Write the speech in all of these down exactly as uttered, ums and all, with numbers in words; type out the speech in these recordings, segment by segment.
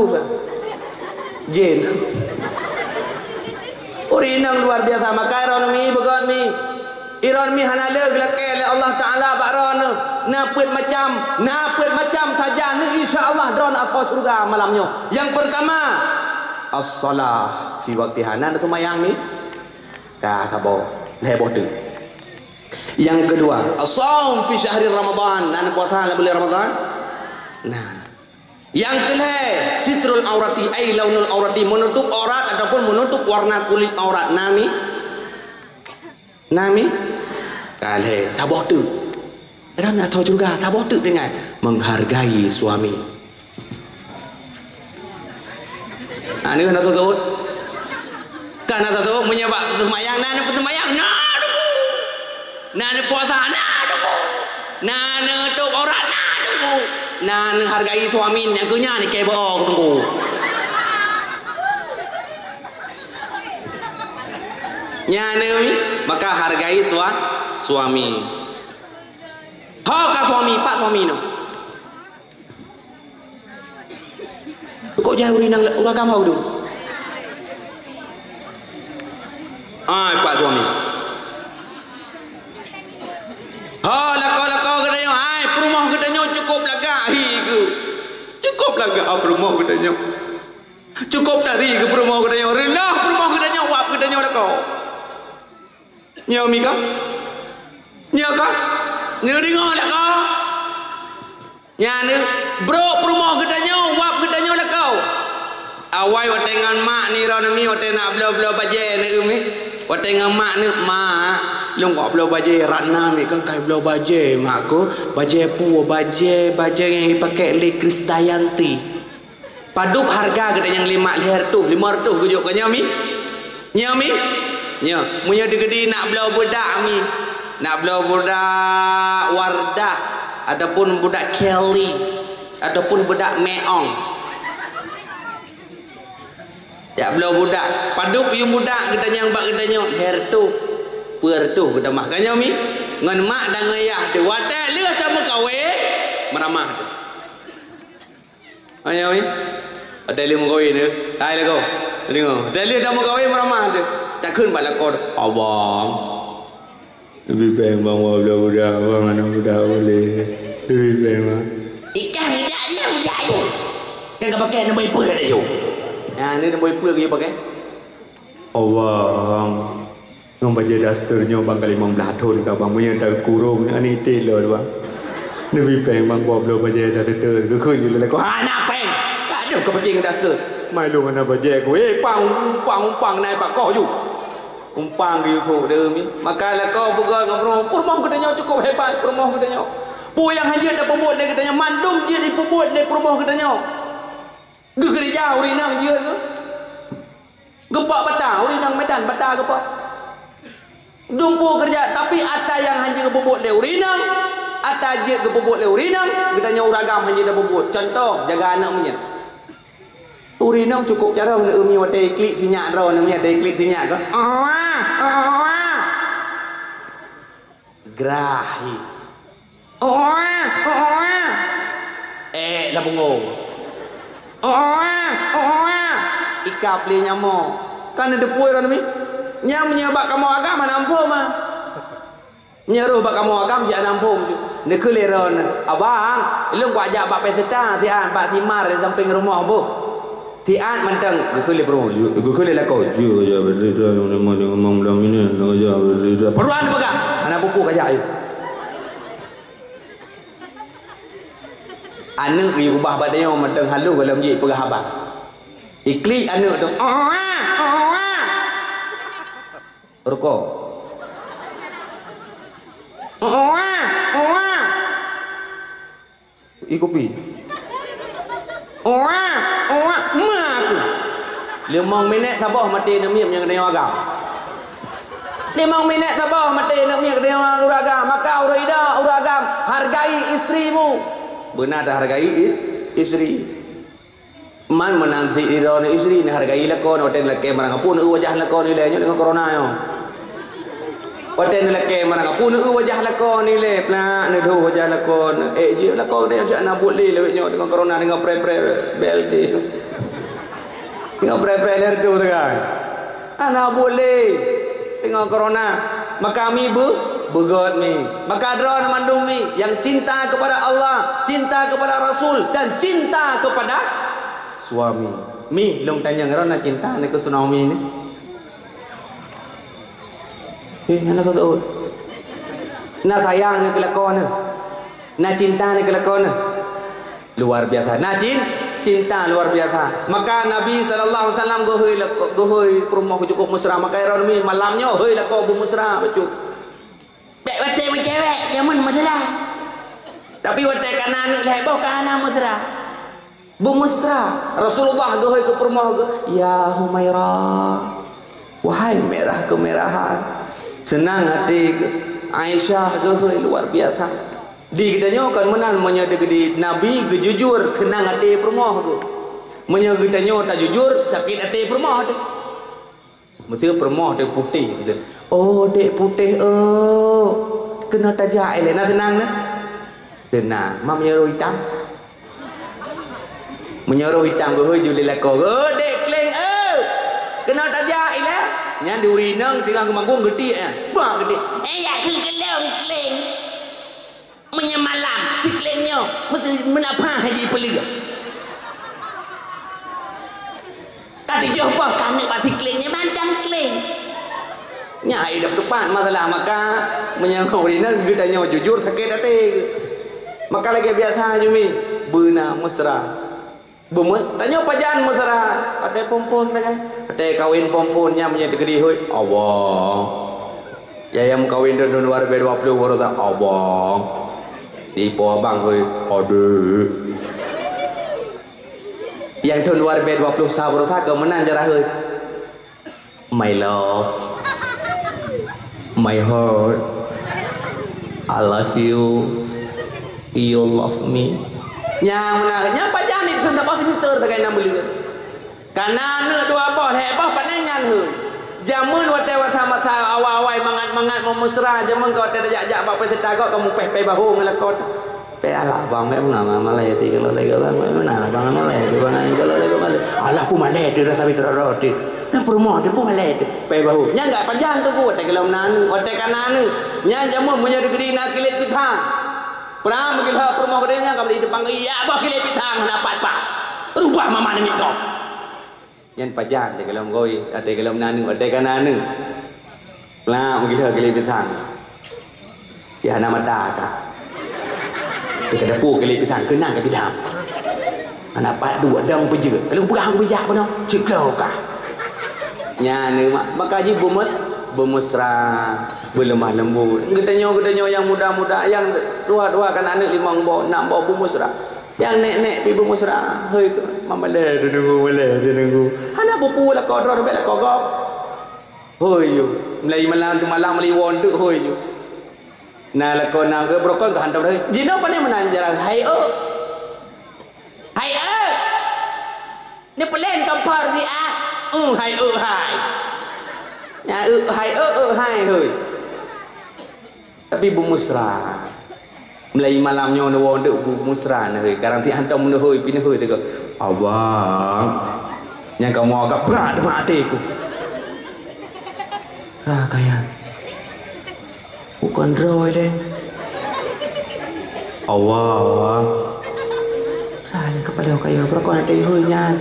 mandum kan. Jin. Ureueng inong luar biasa, maka droeneuh mi, beugöt mi. Droeneuh mi hana le geulakèe lé Allah Taala bak droeneuh. Na peuet macam, na peuet macam sajan, insya Allah droeneuh asoe syeuruga malam nyoe. Nyang peurtama, as-shalah fi waqtiha. Na neuseumayang mi? Ka saboh, lhèe boh teuk. Nyang keudua, as-shaum fi syahri Ramadan. Na neupuasa lam buleuen Ramadan? Nah. Nyang keulhèe, sitrul aurati, ai launul aurati, menutup aurat ataupun menutup warna kulit aurat. Na mi? Na mi? Ka lhèe, saboh teuk. Droeneuh asoe syeuruga, saboh teuk tinggai. Menghargai suami. Aneuk na teuôt. Kan na teuôt, meunyoe bak seumayang, na neupeuseumayang, na teungku. Na neupuasa, na teungku. Na neutôp aurat, na teungku. Na neuhargai suami, nyang keu nyan keu boh teungku. Nyan, maka hargai sua-, suami. Ho ka suami, pat suami nyoe. Kok jai ureueng inong ureueng agam ho dum? Ai, pat suami. Ha, lakoe-lakoe geutanyoe, hai, peurumoh geutanyoe cukôp lagak hi geuh. Cukôp lagak peurumoh geutanyoe. Cukôp tari geuh peurumoh geutanyoe. Reuloh peurumoh geutanyoe, wab geutanyoe lakoe. Nyoe mi ka? Nyoe ka? Neudeungoe lakoe? Nyan, brok peurumoh geutanyoe, wab geutanyoe lakoe. Awai watèe ngon mak nirôn mi, watèe nak bloe-bloe bajèe neueu mi. Watèe ngon mak neueu, "Mak, lôn kok bloe bajèe Ratna mi, kan kai bloe bajèe mak ku. Bajèe peue? Bajèe, bajèe nyang jipakèk lé Krisdayanti." Padub hareuga geutanyoe lé mak lhèe reutôh, limong reutôh geujok keu nyoe mi? Nyoe mi? Nyoe, meunyoe di Keudi nak bloe budak mi, nak bloe budak Wardah, ataupun budak Kelly, ataupun budak Meong. Jak bloe budak, padub yuem budak geutanyoe bak geutanyoe, lhèe reutôh, peuet reutôh geutamah. Keu nyoe mi? Ngon mak dan ngon yah teuh, watèe lheueh tameukawen, meuramah teuh. Ayo, mi. Watèe lheueh meukawen teuh. Hai lakoe. Deungoe. Watèe lheueh tameukawen meuramah teuh. Takheun bak lakoe teuh, "Abang, leubeh péng bang, wah, budak-budak, bang, aneuk budak boleh. Leubeh péng, bang." Ikah jak lé, jak lé. Kan ka pakai nombor ipeue dah, Ju? Nah, ni nombor ipeue geuyue pakai? Abang. Ngon bajèe daster nyoe bang ka limong blaih thon ka bang, meunyoe takurong aneuk iték lôn bang. Leubeh péng bang, boh bloe bajèe daster, geukheun jih lé lakoe, "Hana péng! Aduh, keupeukeng daster!" "Mai lôn hana bajèe ku." "Eh, pang, umpang, umpang, na bak koh ju." Umpang geuyue thok deuh mi. Maka lakoe peugah ngon peurumoh, "Peurumoh geutanyoe cukôp hebat, peurumoh geutanyoe. Peue nyang han jeuet tapeubuet lé geutanyoe, mandum jeuet jipeubuet lé peurumoh geutanyoe." Geukeureuja ureueng inong jeuet geuh. Geupok bata ureueng inong Medan, bata geupok. Dumpeue keureuja, tapi ata nyang hana geupeubuet lé ureueng inong, ata jeuet geupeubuet lé ureueng inong, geutanyoe ureueng agam hana geupeubuet. Cuntoh, jaga aneuk meunyoe. Ureueng inong cukôp carông neueu mi watèe iklik sinyak droeneuh mi, watèe iklik sinyak keuh. Owa, owa. Grah hi. Owa, owa. Eh, lam beungong. Owa, owa. Ikab lé nyamok. Kan neuteupeue droeneuh mi? Nyan meunyoe bak kamoe agam hana muphom ah. Meunyoe rôh bak kamoe agam jih hana muphom ju. Neukheun lé droeneuh, "Abang, lôn kuajak bak pesta siat bak Simar di sampéng rumoh boh." Siat mantong geukheun lé peurumoh, geukheun lé lakoe. Ju, ju, berita, memang, memang, memang, ini, ju, berita. Peuruan peugah, hana peue-peue kajak, yuk. Aneuk yue ubah bak tanyoe mantong halo gohlom jih peugah haba. Iklik aneuk tu. Owa, owa. Rukok. Owa, owa. Ih, kupi. Owa, owa, ma aku. Limong minèt saboh maté aneuk miet nyang geutanyoe agam. Limong minèt saboh maté aneuk miet geutanyoe ureueng agam. Maka ureueng inong, ureueng agam, hargai istrimu. Beuna tahargai is-, istri. Man meunan sit droeneuh istri, neuhargai lakoe, watèe neulakèe meurangkapeue, neueu wajah lakoe nilai nyoe deungon corona nyoe. Watèe neulakèe meurangkapeue, neueu wajah lakoe nilai, plak, neudhoh wajah lakoe, eh, jeuet lakoe geutanyoe cit hana buet lé lawét nyoe deungon corona, deungon pré-pré B L T. Deungon pré-pré lhèe reutôh teuka. Hana buet lé deungon corona. Maka mi beu-, beugöt mi. Maka droeneuh mandum mi nyang cinta kepada Allah, cinta kepada Rasul, dan cinta kepada suami. Mi, lôn tanyong, droeneuh na cinta nibak keu suami ni? Eh, hana tahu. Na sayang nibak keu lakoe neuh? Na cinta nibak keu lakoe neuh? Luar biasa. Na cin-, cinta luar biasa. Maka Nabi sallallahu alaihi wasallam geuhôi lakoe, geuhôi peurumoh cukôp mesra. Maka droeneuh mi malam nyoe hôi lakoe beumeusra bacut. Bèk watèe meucewek, jameun meusra. Tapi watèe ka na aneuk lhèe boh, ka hana meusra. Beumeusra. Rasulullah geuhôi keu peurumoh geuh, "Ya Humaira, wahai merah kemerahan." Seunang até geuh. Aisyah geuhôi luar biasa. Di geutanyoe kon meunan, meunyoe di, di Nabi geujujur, seunang até peurumoh geuh. Meunyoe geutanyoe tajujur, sakét até peurumoh teuh. Meuseu peurumoh dek putéh, gitu. "Oh, dek putéh, oh. Keunoe tajak ilèe, na seunang na?" Seunang. Ma meunyoe roh itam? Meunyoe roh itam geuhôi ju lé lakoe, "Oh, dek kleng, oh. Keunoe tajak ilèe." Nyan di ureueng inong teungoh geumanggung geutiek nyan. Bah geutiek. "Eh, jak keu keulong kleng." Meunyoe malam, si kleng nyoe meusi meunapa haji peuleueh. Ka tujoh boh kami bak si kleng nyoe mantong kleng. Nyan hai dap teupat masalah, maka meunyoe ureueng inong geutanyoe jujur sakét até. Maka lagèe biasa jumi, beuna mesra. Beumeus-, tanyoe pajan mesra, watèe phôn-phôn sagai. Watèe kawén phôn-phôn nyan meunyoe teukeudi hôi, Allah. Ya, nyang meukawen thôn dua ribu dua puluh baru that, Allah. Di po abang hôi, adek. Nyang thôn dua ribu dua puluh sa baru that keu meunan cara hôi. My love, my heart, I love you, you love me. Nyang meunan, nyang pajan ni seundak bak simeter sagai nyang buleuen. Kana aneuk dua boh, lhèe boh, pane nyan hôi. Jameun watèe masa-masa awai-awai mangat-mangat meumeusra, jameun ka watèe tajak-jak bak pesta gob ka mupèh pèe bahô ngon lakoe. Pèe alah bang, meunan malèe ti kalau lagèe bang, meunan bang malèe ti bang, kalau lagèe malèe. Alah ku malèe ti rasa bit rot ti. Nah peurumoh ti pun malèe ti. Pèe bahô. Nyan enggak pajan tu ku, watèe kalau meunan, watèe kana aneuk. Nyan jameun meunyoe di Kediri na kilét pisang. Prang meugiloe peurumoh geude nyan ka beli depan, iya bah kilét pisang hana pat-pat. Rubah mama namiet kau. Nyan pajan di golom goi, di golom naneuk, di ka naneuk. Plak meugiloe kilét pisang. Si hana mata ka. Di ka dapu kilét pisang, keunan ka bidang. Hana pat duek dong peujeuet. Kalau peugah hang bijak bunoe, ciklo ka. Nyan mak, maka jih beumeus-, beumeusra, beuleumah leumbot. Geutanyoe, geutanyoe nyang muda-muda, nyang dua-dua kan aneuk limong boh, nam boh beumeusra. Nyang nèk-nèk pi beumeusra, hôi, mamalèe teuneungu, malèe teuneungu. Hana peue-peue lakoe droe, bèk lakoe gob. Hôi yu, mulai malam tu malam meuliwoe eunteuk, hôi yu. Na lakoe na ke beurokon ka hantom dah. Jinoe pane meunan jalan, hai eu. Hai eu. Ni peulen kompor si ah. Uh, hai eu hai. Nya eu hai eu eu hai hôi. Tapi beumeusra. Mulai malam nyoe neuwoe eunteuk beumeusra neuhôi. Karang ti hantom neuhôi pi neuhôi teuka. Abang. Nyang kamoe agak brat teuma até ku. Rah kaya. Bukon droe lé. Allah, Allah. Rah nyang keupada kaya beurokon até hôi nyan.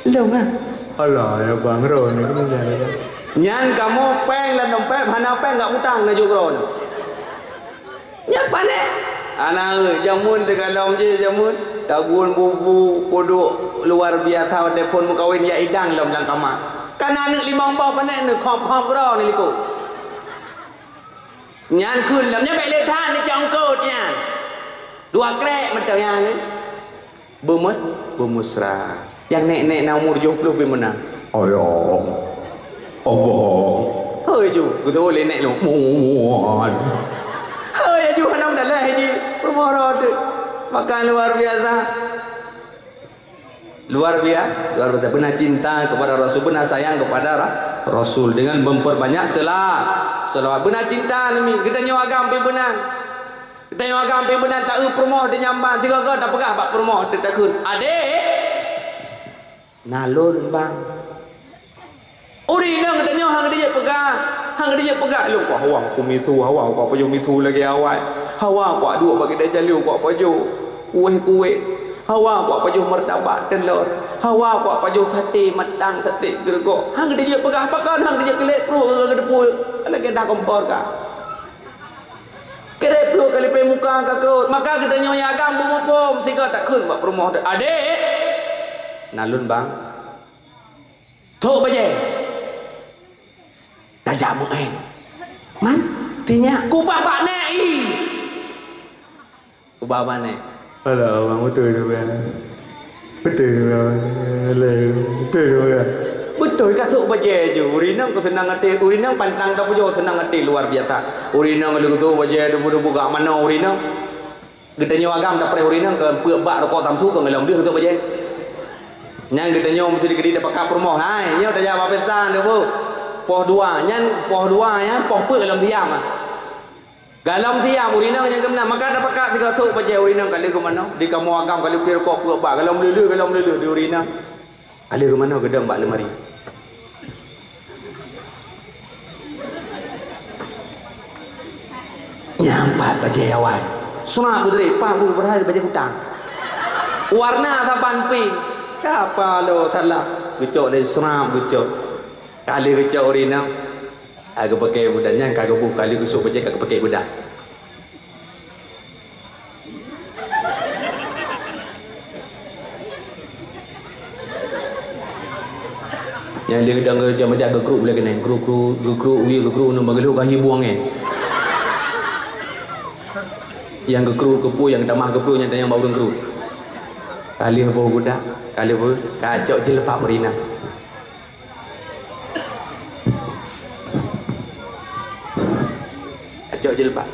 Lôn ah. Alah, ya bang, droe ni keunan nyan. Nyan kamoe péng lam dompet, hana péng gak mutang na jok droe. Nyan pané. Aneuk, jameun teukalon jih jameun. Tagun bubu puduk luar biasa watèe phôn meukawen ya idang lom lam kama. Kan aneuk limong boh pané neukhom-khom keudroe ni likot. Nyan kheun lom nyan bèk lé that neucok eungkôt nyan. Dua krek mantong nyan. Beumeus-, beumeusra. Nyang nèk-nèk na umur tujoh ploh pih meunan. Ayong. Abang. Hoi ju, geutôi lé nèk lôn. Muan. Hoi ju, hana meudalah ji. Peurumoh rot. Maka luar biasa. Luar biasa, luar biasa. Beuna cinta kepada Rasul, beuna sayang kepada Ra-, Rasul dengan memperbanyak sela-, selawat. Beuna cinta nami, geutanyoe agam pih beuna. Geutanyoe agam pih beuna, ta-eu peurumoh teunyambang, sigoe-goe tapeugah bak peurumoh teutakheun, "Adék, na lôn bang." Ureueng inong geutanyoe han geudijeuet peugah, han geudijeuet peugah lôn, "Wah, wah, ku miseue, hawa, ku pajoh miseue lagèe awai. Hawa, ku duek bak keude jalô, ku pajoh kueh-kueh. Hawa, ku pajoh martabak teulor. Hawa, ku pajoh saté matang, saté geureugok." Han geudijeuet peugah, pakon han geudijeuet keulék pruet, geuteupeue lagèe dah kompor ka. Keulék pruet ka lipéh muka ka krot, maka geutanyoe nyang agam beumuphom, sigoe takheun bak peurumoh, "Adék, na lôn bang." Thok bajèe. Tajak meu'èn. Man, tinyak kubah bak nèk i. Kubah bak nèk. Alah, abang, beutôi tu, bang. Beutôi tu, bang. Alah, beutôi tu, bang. Beutôi ka thok bajèe ju. Ureueng inong keu seunang até, ureueng inong pantang tapujoe seunang até luar biasa. Ureueng inong leueh thok bajèe dubu-dubu gak manoe ureueng inong. Geutanyoe agam tapreh ureueng inong keu peuet bak rukok tamsu keu ngon lom deuh untuk bajèe. Nyan geutanyoe meusti dikeudi tapakat peurumoh. Hai, nyoe tajak bak pesta nyoe bu. Poh dua, nyan poh dua nyan poh peuet golom siam ah. Golom siam ureueng inong nyang keumeunang, maka tapakat sigoe sôk bajèe ureueng inong ka lheueh keu manoe. Di kamoe agam ka lheueh pih rukok peuet bak, golom lheueh-lheueh, golom lheueh-lheueh di ureueng inong. Ka lheueh keu manoe geudong bak leumari. Nyang pat bajèe awai. Seurap beutôi, pat bu padahai bajèe kutang. Warna saban pink. Ka palo salah. Geucok lé seurap geucok. Ka lheueh geucok ureueng inong. Ka geupaké budak nyan, ka geuboh, ka lheueh geusok bajèe, ka geupaké budak. Nyang lheueh dong geuh jam bajak geukruk lé keunan, kruk, kruk, geukruk, wie geukruk, nyoe bak geulhok ka hi buang, eh. Nyang geukruk keupeue, nyang tamah keupeue, nyang tanyong bak ureueng kruk. Ka lheueh boh budak, ka lheueh boh, ka cok jilbab meurinah. Ka cok jilbab.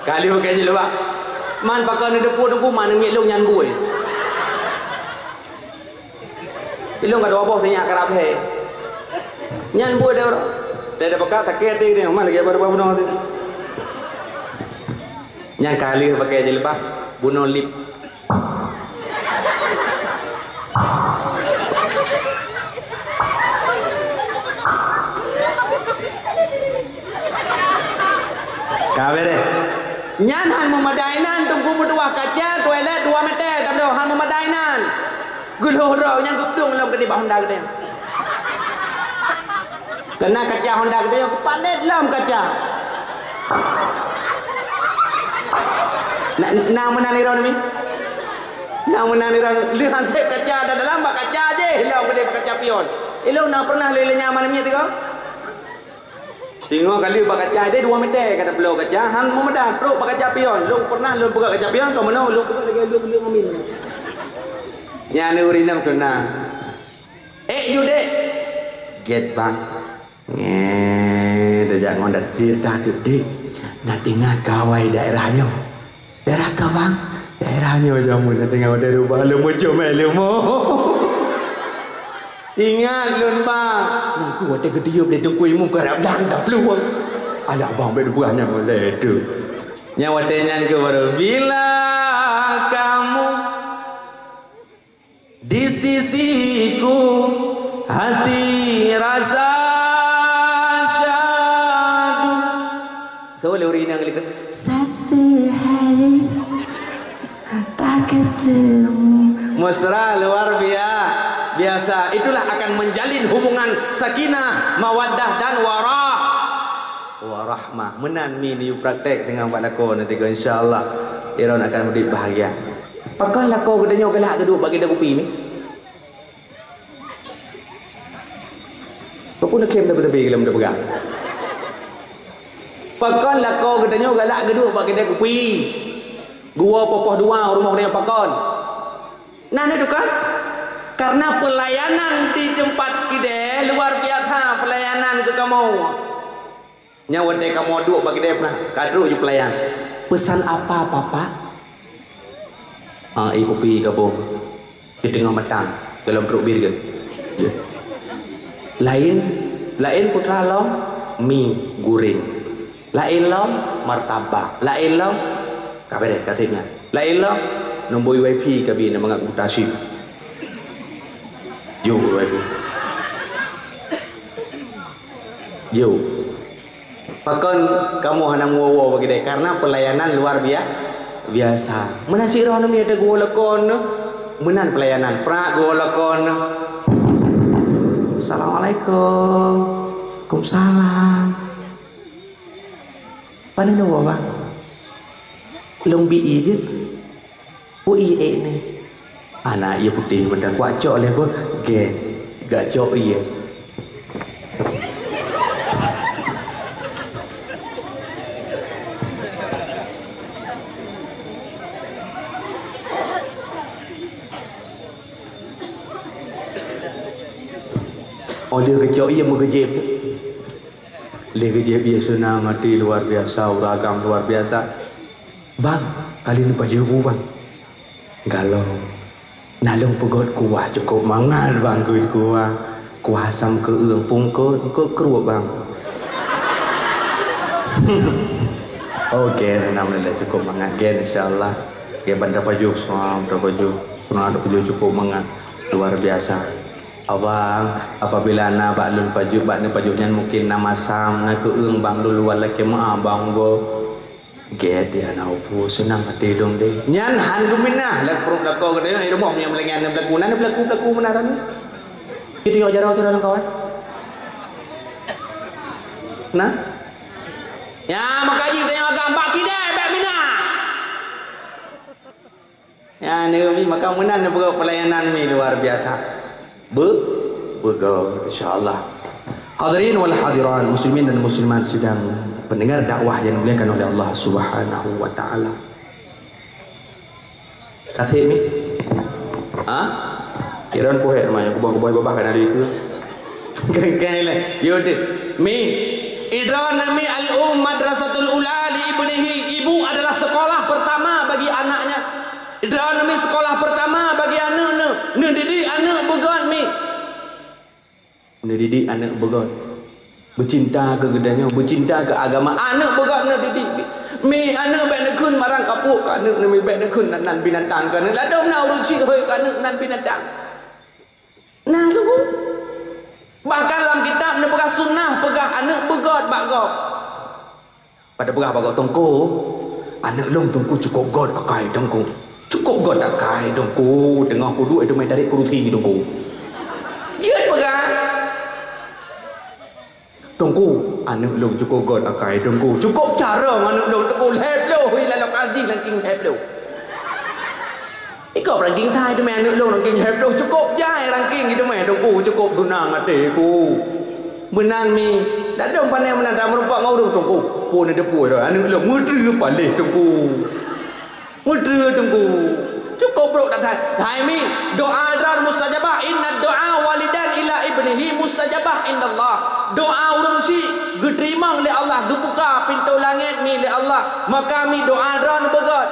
Ka lheueh pakai jilbab. Man pakon neuteupeue teungku, man miet lôn nyan bui. Ilôn ka dua boh sinyak karab lhèe. Nyan buet deh uroe. Teuh peugah sakét até nyoe, man lagèe baru bunoe teuh. Nyan ka lheueh pakai jilbab, bunoe lip. Ka beureh. Nyan han meumadai nan, teungku meutuwah kaca toilet dua meter, tabloe han meumadai nan. Geulhôh droe nyang geuplueng lom keudéh bak honda geutanyoe. Keunan kaca honda geutanyoe geupanet lom kaca. Na, na meunan iron mi? Na meunan iron. Lheueh han sép kaca dalam bak kaca jih lom keudéh bak kaca pion. Ilôn na pernah lé lé nyaman miet tiga? Singoh ka lheueh bak kaca deh dua meter ka tabloe kaca, han meumeudang, trok bak kaca pion. Lôn pernah lôn peugöt kaca pion, ka meunoe lôn peugöt lagèe lôn, lôn amin. Nyan ureueng inong tuna. Eh, yue dek. Gét bang. Ngeh, tajak ngon dat cerita tu dek. Na teuingat kawai daerah nyoe. Daerah ka bang, daerah nyoe jameun na teuingat watèe rubah leumo jomè leumo. Ingat lôn bang, nangku watèe geutiyup lé Teungku Imum karab dan taplueng. Alah bang, bèk buah nyan ulèe tu. Nyang watèe nyan keuh baru bila kamu di sisiku hati rasa syadu. Tuh lé ureueng inong lé satu hari tak ketemu. Mesra luar bia-, biasa. Itulah akan menjalin hubungan sakinah, mawaddah dan warah. Warahmah. Meunan mi neuyue praktek deungon bak lakoe nanti ko, insya Allah. Iron akan udép bahagia. Pakon lakoe geutanyoe galak geuduek bak geuda kupi ni? Peue neukhem teupeu-teupeu lom teupeugah? Pakon lakoe geutanyoe galak geuduek bak geuda kupi? Geuwoe poh-poh dua u rumoh geutanyoe pakon? Nah, na duka? Karena pelayanan di tempat kidai luar biasa pelayanan keu kamoe. Nyang watèe kamoe duek bak kidai pernah ka trok ju pelayan. "Pesan apa, Bapak?" "Ah, ie kupi gaboh. Di teungoh matang, golom trok bir geuh." Laén, laén putra lom, mi goreng. Laén lom, martabak. Laén lom, ka beres, ka sép nyan. Laén lom, nombor wifi ka bi na mangat kutasib. Yo, wifi. Yo. Pakon kamoe hana meuwoe-woe bak kidai? Karena pelayanan luar bia-, biasa. Meunan sidroe aneuk miet teuh geuwoe lakoe neuh, meunan pelayanan. Prak geuwoe lakoe neuh. "Assalamualaikum." "Waalaikumsalam." "Pane neuwoe, Bang?" "Lôn bi ie jeuet." "Peue ie ék nyoe?" "Hana, ie putéh mantong, kucok lé beuh." Gèt, geucok ie. Oh lheueh geucok ie meugeujép. Lheueh geujép ie seunang até luar biasa, ureueng agam luar biasa. "Bang, kali neupajoh bu, Bang." "Galom. Na lôn peugöt kuah cukôp mangat, Bang, keu kuah. Kuah asam keu'eueng pungkot, keu kruet, Bang." "Oke, na lôn cukôp mangat, gèt, insya Allah. Gèt ban tapajoh, seunang tapajoh. Seunang tapajoh cukôp mangat. Luar biasa." Abang, apabila na bak lôn pajoh, bak neupajoh nyan mungkin na masam, na keueung bang lôn luwan lakée meuah bang go. Gét ya na upu seunang até dong deh. Nyan han geuminah lam pruet lakoe geutanyoe, eh, rumoh nyang meulengah na beulaku, na beulaku-beulaku meunan. Kita yo jaroe tu dalam kawan. Nah. Ya, maka jih tanya agak bak kidai bak minah. Ya, ni mi maka meunan neupeugah pelayanan mi luar biasa. Be, beugo, insya-Allah. Hadirin wal hadirat, muslimin dan muslimat sidang pendengar dakwah yang dimuliakan oleh Allah Subhanahu wa taala. Kasih mi? Ha? Kiron pohek namanya, kubah-kubah babah kan ada itu. Geng-geng le. Yo deh. Mi. Idron mi al-um madrasatul ula li ibnihi. Ibu adalah sekolah pertama bagi anaknya. Droeneuh mi sekolah pertama bagi aneuëk neuh, neudidik aneuëk beugöt mi. Neudidik aneuëk beugöt. Beucinta keu geutanyoe, beucinta keu agama, aneuëk beugöt neudidik mi. Mi aneuëk bék neukheun marang kapok keu aneuëk neuh, mi bék neukheun nan, nan binatang keu aneuëk. Ladôm na ureuëng syiek hôi keu aneuëk nan binatang. Na lôn. Bahkan lam kitab neupeugah sunnah peugah aneuëk beugöt bak gob. Pada peugah bak gob, "Teungku, aneuëk lôn Teungku cukôp göt akai Teungku. Cukôp göt akai Teungku, teungoh kuduek teumé tarék kurusi Teungku." Jeuet peugah. "Teungku, aneuëk lôn cukôp göt akai Teungku. Cukôp carông aneuëk lôn Teungku, lhèe bloh ilalok aldi nangking lhèe bloh." Ikôt ranking thai teumé aneuëk lôn ranking lhèe bloh cukôp jai ranking teumé Teungku cukôp seunang até ku. Meunan mi, dadong pané meunan tameurumpok ngon ureuëng Teungku. Pun ada pun aneuëk lôn meutreue paléh Teungku. Meutreue Teungku. Cukôp brok that hai. Hai mi, doa droen mustajabah, inna doa walidan ila ibnihi mustajabah indallah. Doa ureuëng syiek geuteurimong lé Allah, geubuka pintoe langét mi lé Allah. Maka mi doa droen beugöt.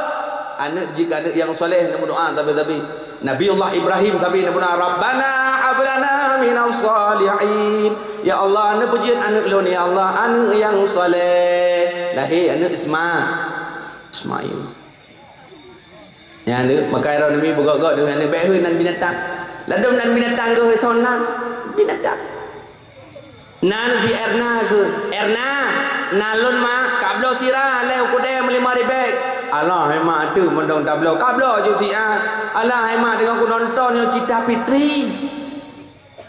Aneuëk jih aneuëk nyang saleh neumeudoa sabe-sabe. Nabiullah Ibrahim sabe neumeudoa, "Rabbana hab lana minas salihin." Ya Allah, neupeujeuet aneuëk lôn, ya Allah, aneuëk nyang saleh. Lahé aneuëk Isma-, Ismail. Nyan aneuëk, maka droeneuh mi beugöt-göt deungon aneuëk bék hôi nan binatang. Ladôm nan binatang geuh hôi thon nan. Binatang. Nan di Erna kheun, "Erna, na lôn mak, kabloe sira lé u keudè meulimong ribèe." "Alah hai mak, teuk mantong tabloe, kabloe ju siat." "Alah hai mak, deungon kunonton nyoe Cita Fitri."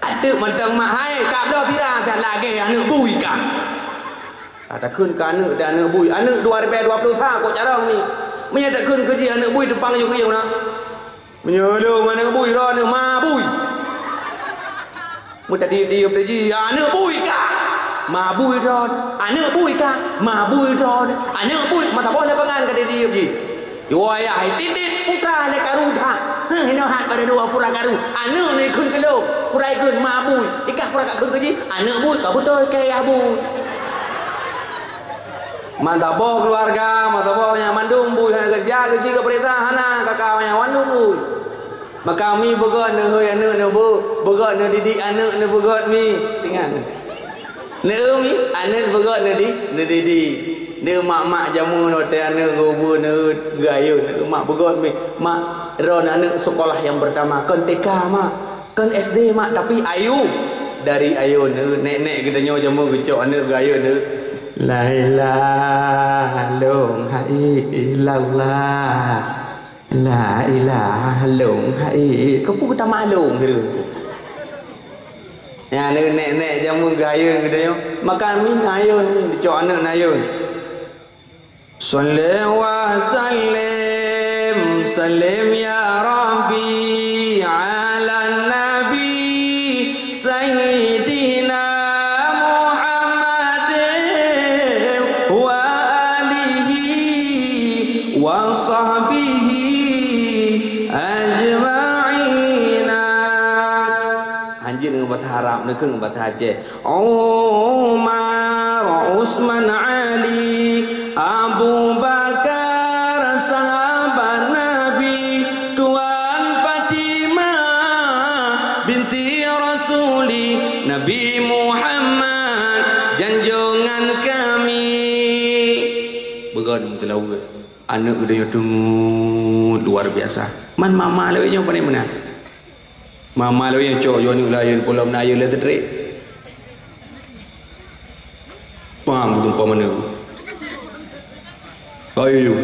Ateuk mantong mak, "Hai, kabloe sira siat lagèe aneuëk bui kah." Takheun keu aneuëk dan aneuëk bui, aneuëk dua ribèe dua ploh sa kok carông ni. Meunyoe takheun keu jih aneuëk bui teupang ju keu na. Meunyoe lôn aneuëk bui droeneuh ma bui. Meutadi-di beuji aneuëk bui ka. Ma bui droeneuh. Aneuëk bui ka. Ma bui droeneuh. Aneuëk bui mata boh lapangan ka di-di beuji. Iwoe ayah hai titit putra lé karu that. Heh, inoe hat pada dua pura karu. Aneuëk ni kheun keu lôn. Pura ikheun ma bui. Ikah pura ka kheun keu jih. Aneuëk bui ka beutôi keu ayah bui. Mata boh keuluwarga, mata boh nyang mandum bui hana keureuja, keuji keu peurintah hana, kaka nyang mandum bui. Maka mi beugöt neuhôi aneuëk neuh bu, beugöt neudidik aneuëk neuh beugöt mi. Ingat. Neueu mi, aneuëk beugöt neudi-, neudidik. Neueu mak-mak jameun watèe aneuëk geubeue neueu geuayeuen, neueu mak beugöt mi. Mak, droen aneuëk sekolah yang pertama, kon T K mak. Kon S D mak, tapi ayu. Dari ayu neueu, nèk-nèk geutanyoe jameun geucok aneuëk geuayeuen neueu. La ilaha lôn hai illallah. La ilaha lôn hai. Keupeue geutamah lôn keu? Nyan neueu nèk-nèk jameun geuayeuen geutanyoe. Maka mi ayeuen, dicok aneuëk ayeuen. Shalli wa sallim, sallim ya Rabbi ala nabi sayyidina Muhammadin wa alihi wa sahbihi ajma'ina. Hanjeuet ngon bahasa Arab, neukheun ngon bahasa Aceh. Umar, Utsman, Ali, Abu Bakar, sahabat Nabi, Tuan Fatimah binti Rasuli, Nabi Muhammad, janjongan kami. Beugöt meuteulaweuet. Aneuëk geutanyoe teungeut luar biasa. Man mama lawét nyoe pandai meunan. Mama lo yang cok yo ni lah yang polom na yo le tetre. Pam tu pam mana? Ayo.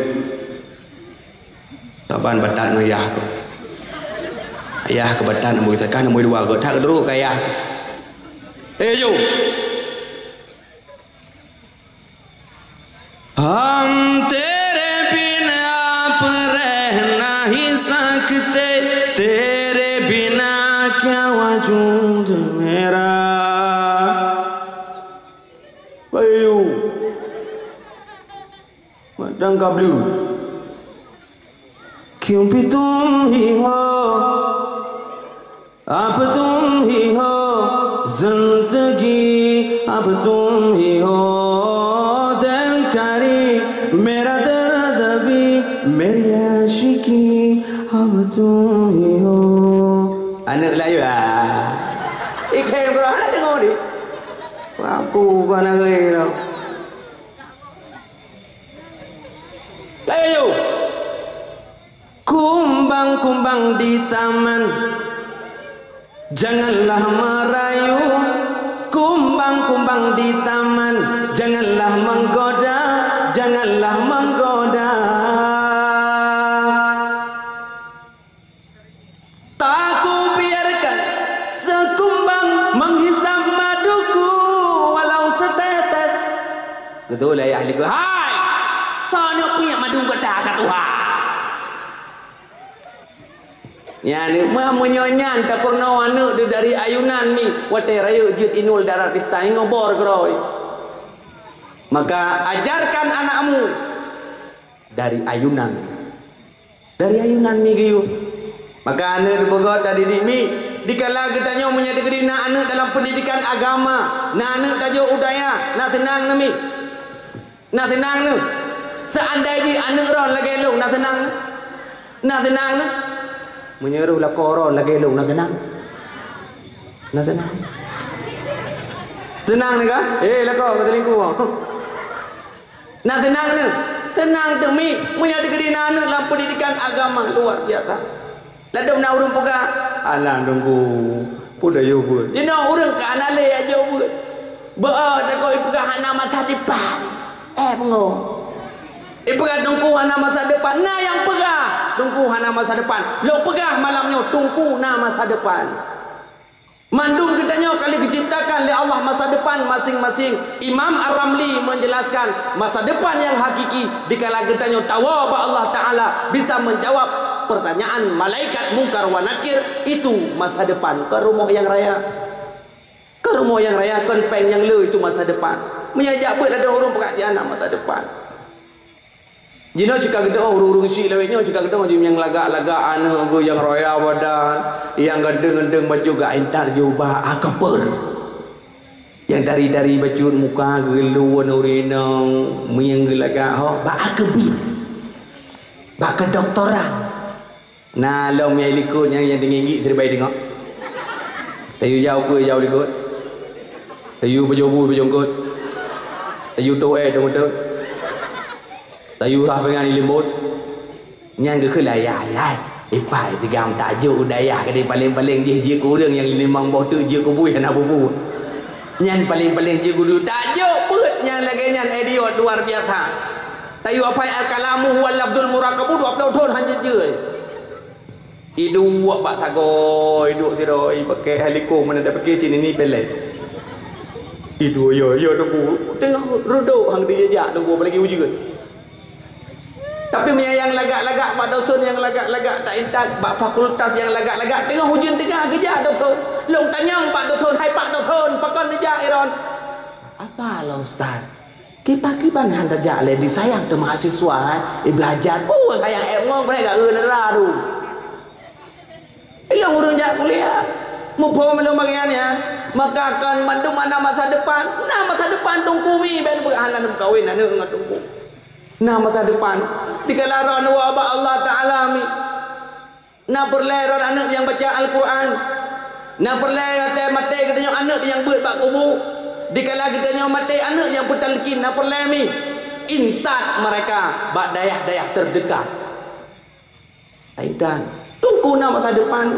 Taban batat ngon yah ko. Yah ke batat nak bagi takah nak bagi dua ko. Tak keduruk ke yah. Eh, yo. हम तेरे बिना अब रह नहीं सकते, तेरे बिना क्या वजूद मेरा। Ayo. Mak dang ka blue. क्यों भी तुम ही हो, अब तुम ही हो, जिंदगी अब तुम ही हो, दिलकारी मेरा दर्द भी, मेरी आशिकी अब तुम ही हो. Aneuk layu ah. Ikhlas Quran dengar ni. Aku bukan lagi tau. Ayo. Kumbang-kumbang di taman, janganlah merayu. Kumbang-kumbang di taman, janganlah menggoda, janganlah menggoda. Tak kubiarkan sekumbang menghisap maduku walau setetes. Betul lah ya ahli ku. Hai! Tanyoe punya madu gata ka Tuhan. Nyan, ma meunyoe nyan tapeurunoe aneuk di dari ayunan mi, watée rayeuk jeuet inul darah di stai ngobor keurôi. Maka ajarkan anakmu dari ayunan. Dari ayunan mi geuyue. Maka aneuk dipeugah tadidik mi, dikala geutanyoe meunyoe dikeuri na aneuk dalam pendidikan agama, na aneuk tajok u dayah, na seunang neuh mi. Na seunang neuh. Seandai jih aneuk ron lagée lôn, na seunang neuh. Na seunang neuh. Meunyoe roh lakoe ron lagée lôn, na seunang. Na seunang. Seunang neuh ka? Eh, lakoe ka selingkuh. Na seunang neuh. Seunang teuh mi, meunyoe dikeuri na aneuk lam pendidikan agama luar biasa. Ladom na ureuëng peugah, "Alah Teungku, peue dayuh beuet." Jinoe ureuëng ka hana lé ajoh beuet. Beu, takot ipeugah hana masa depan. Eh, peungoh. Ipeugah Teungku hana masa depan. Na nyang peugah, Teungku hana masa depan. Lôn peugah malam nyoe, Teungku na masa depan. Mandum geutanyoe ka lheueh geuciptakan lé Allah masa depan masing-masing. Imam Ar-Ramli menjelaskan, masa depan yang hakiki dikala geutanyoe tawoe bak Allah Taala bisa menjawab pertanyaan malaikat Mungkar wa Nakir, itu masa depan, kon rumoh nyang raya. Kon rumoh nyang raya, kon péng nyang le, itu masa depan. Meunyoe jak beuet ladom ureuëng peugah jihnyan masa depan. Jinoe cika geutanyoe ureuëng-ureuëng syik lawét nyoe cika geutanyoe nyang lagak-lagak aneuk geuh nyang raya badan, nyang gadeng-gadeng bacut gak intat jubah akapeur. Nyang dari-dari bacut muka geuluwan ureuëng inong, meunyoe geulagak ho bak akeubi. Bak kedoktoran. Na lom nyang likot nyang, nyang teungiek-ngiek siribée teungoh. Tayue jau keue jau likot. Tayue pajoh bui pajoh eungkot. Tayue toh éh toh meuteuk. Tayue rhah pingan ileumbot. Nyan geukheun layah-layah. Ipai tigam tajok u dayah keudeh paleng-paleng jih jeuet keu ureuëng nyang limong boh teuk jeuet keu bui hana bubu. Nyan paleng-paleng jeuet keu dudoe tajok beuet nyang lagée nyan idiot luar biasa. Tayue apai al-kalamu huwa lafzul murakabu dua ploh thon hana jeuet. Iduek bak sagoe, iduek sidroe, ipakè hai likot mana dak pikè cit nini pelek. Iduek, ya, ya, Teungku. Teungoh reudok hang dijak Teungku, apalagi ujeuen. Tapi meunyo nyang lagak-lagak bak doson, nyang lagak-lagak tak intat, bak fakultas nyang lagak-lagak, teungoh ujeuen teungoh geujak doson. Lôn tanyong bak doson, hai pak doson, pakon dijak iron? Apa lo ustaz? Kiban-kiban han tajak lé disayang teu mahasiswa, hai, iblajar. Peue sayang ék ngon mereka geuneura tu. Ilong ureuëng jak kuliah. Muphom ilong bagian nyan. Maka kon mandum na masa depan. Na masa depan Teungku mi, ben beuh hana meukawen aneuk ngon Teungku. Na masa depan. Dikala ron wa bak Allah Taala mi. Na peureulée ron aneuk nyang baca Al-Quran. Na peureulée watée maté geutanyoe aneuk nyang beuet bak kubu. Dikala geutanyoe maté aneuk nyang peutalkin na peureulée mi. Intat mereka bak dayah-dayah terdekat. Intat. Teungku na masa depan.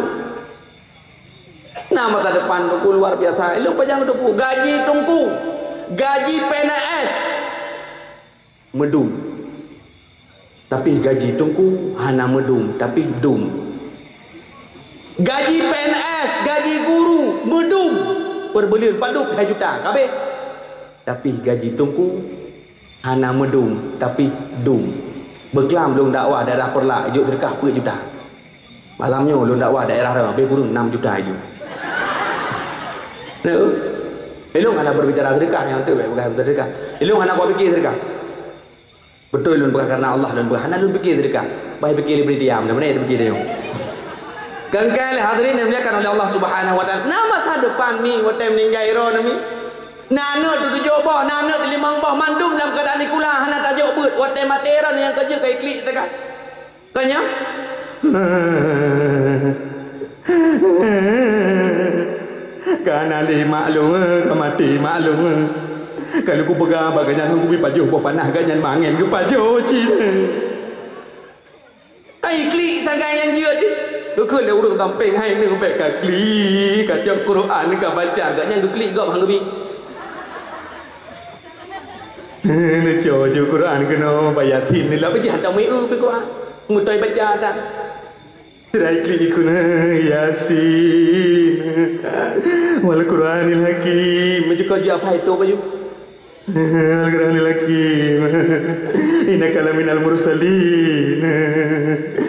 Na masa depan teungku luar biasa. Ilôn pajan teungku, gaji teungku, gaji P N S meudum. Tapi gaji teungku hana meudum, tapi dum. Gaji P N S, gaji guru meudum. Peurbuleuen padub hai juta, ka abéh. Tapi gaji teungku hana meudum, tapi dum. Beuklam lôn dakwah daerah Peureulak, jok seudeukah peuet juta. Malam nyoe lôn dakwah daerah Rang, beh kureueng enam juta aju. Nah, ilôn hana berbicara sedekah, nyang tu baik peugah sedekah. Ilôn hana kupiké sedekah. Beutôi lôn peugah karena Allah, lôn peugah hana lôn piké sedekah. Bah piké lé bri diam, dah beuna piké dia. Kengkai lé hadirin yang dimuliakan oleh Allah Subhanahu wa taala. Na masa depan mi watèe meuninggai droe mi. Na aneuk teuh tujoh boh, na aneuk teuh limong boh, mandum lam keuadaan sikula hana tajok beuet. Watèe maté droe nyang keujeuet kai klik teuka. Ka nyan? Ka na lé mak lôn, ka maté mak lôn. Ka lheueh kupeugah bak gobnyan, kubi pajoh boh panah gobnyan mangén geupajoh cit. Kai klik sagai nyang jeuet. Geukheun lé ureueng sampéng, hai neu bèk ka klik, ka cok Quran ka baca, gobnyan geuklik gob han geubi. Neucok ju Quran keunoe bak Yasin, neulah beujaih dak meu pih Quran. Meutai baca dak. Teurai klik ikun Yasin. Wal Quranil Hakim. Meujukot ji apa itu baju? Wal Quranil Hakim. Innaka laminal mursalin.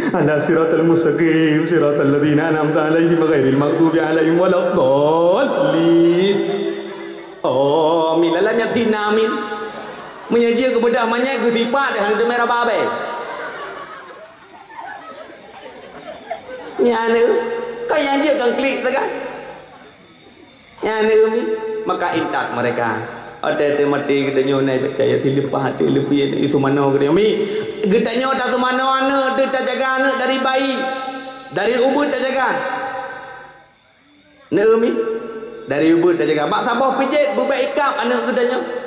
Ala siratal mustaqim, siratal ladzina an'amta alaihim ghairil maghdubi alaihim waladdallin. Oh, min lam Yasin, amin. Meunyoe jeuet geubeudah manyét geusipak deh hana teumé raba abée. Nyan, ka nyang jeuet kan klik sagai. Nyan, maka intat mereka. Watèe teumaté geutanyoe nai percaya sileupah até leupie isu manoe geutanyoe. Mi, geutanyoe taseumanoe aneuk teuh tajaga aneuk dari bayi. Dari ubeut tajaga. Neueu mi, dari ubeut tajaga. Bak saboh pijét beubèk ikab aneuk geutanyoe.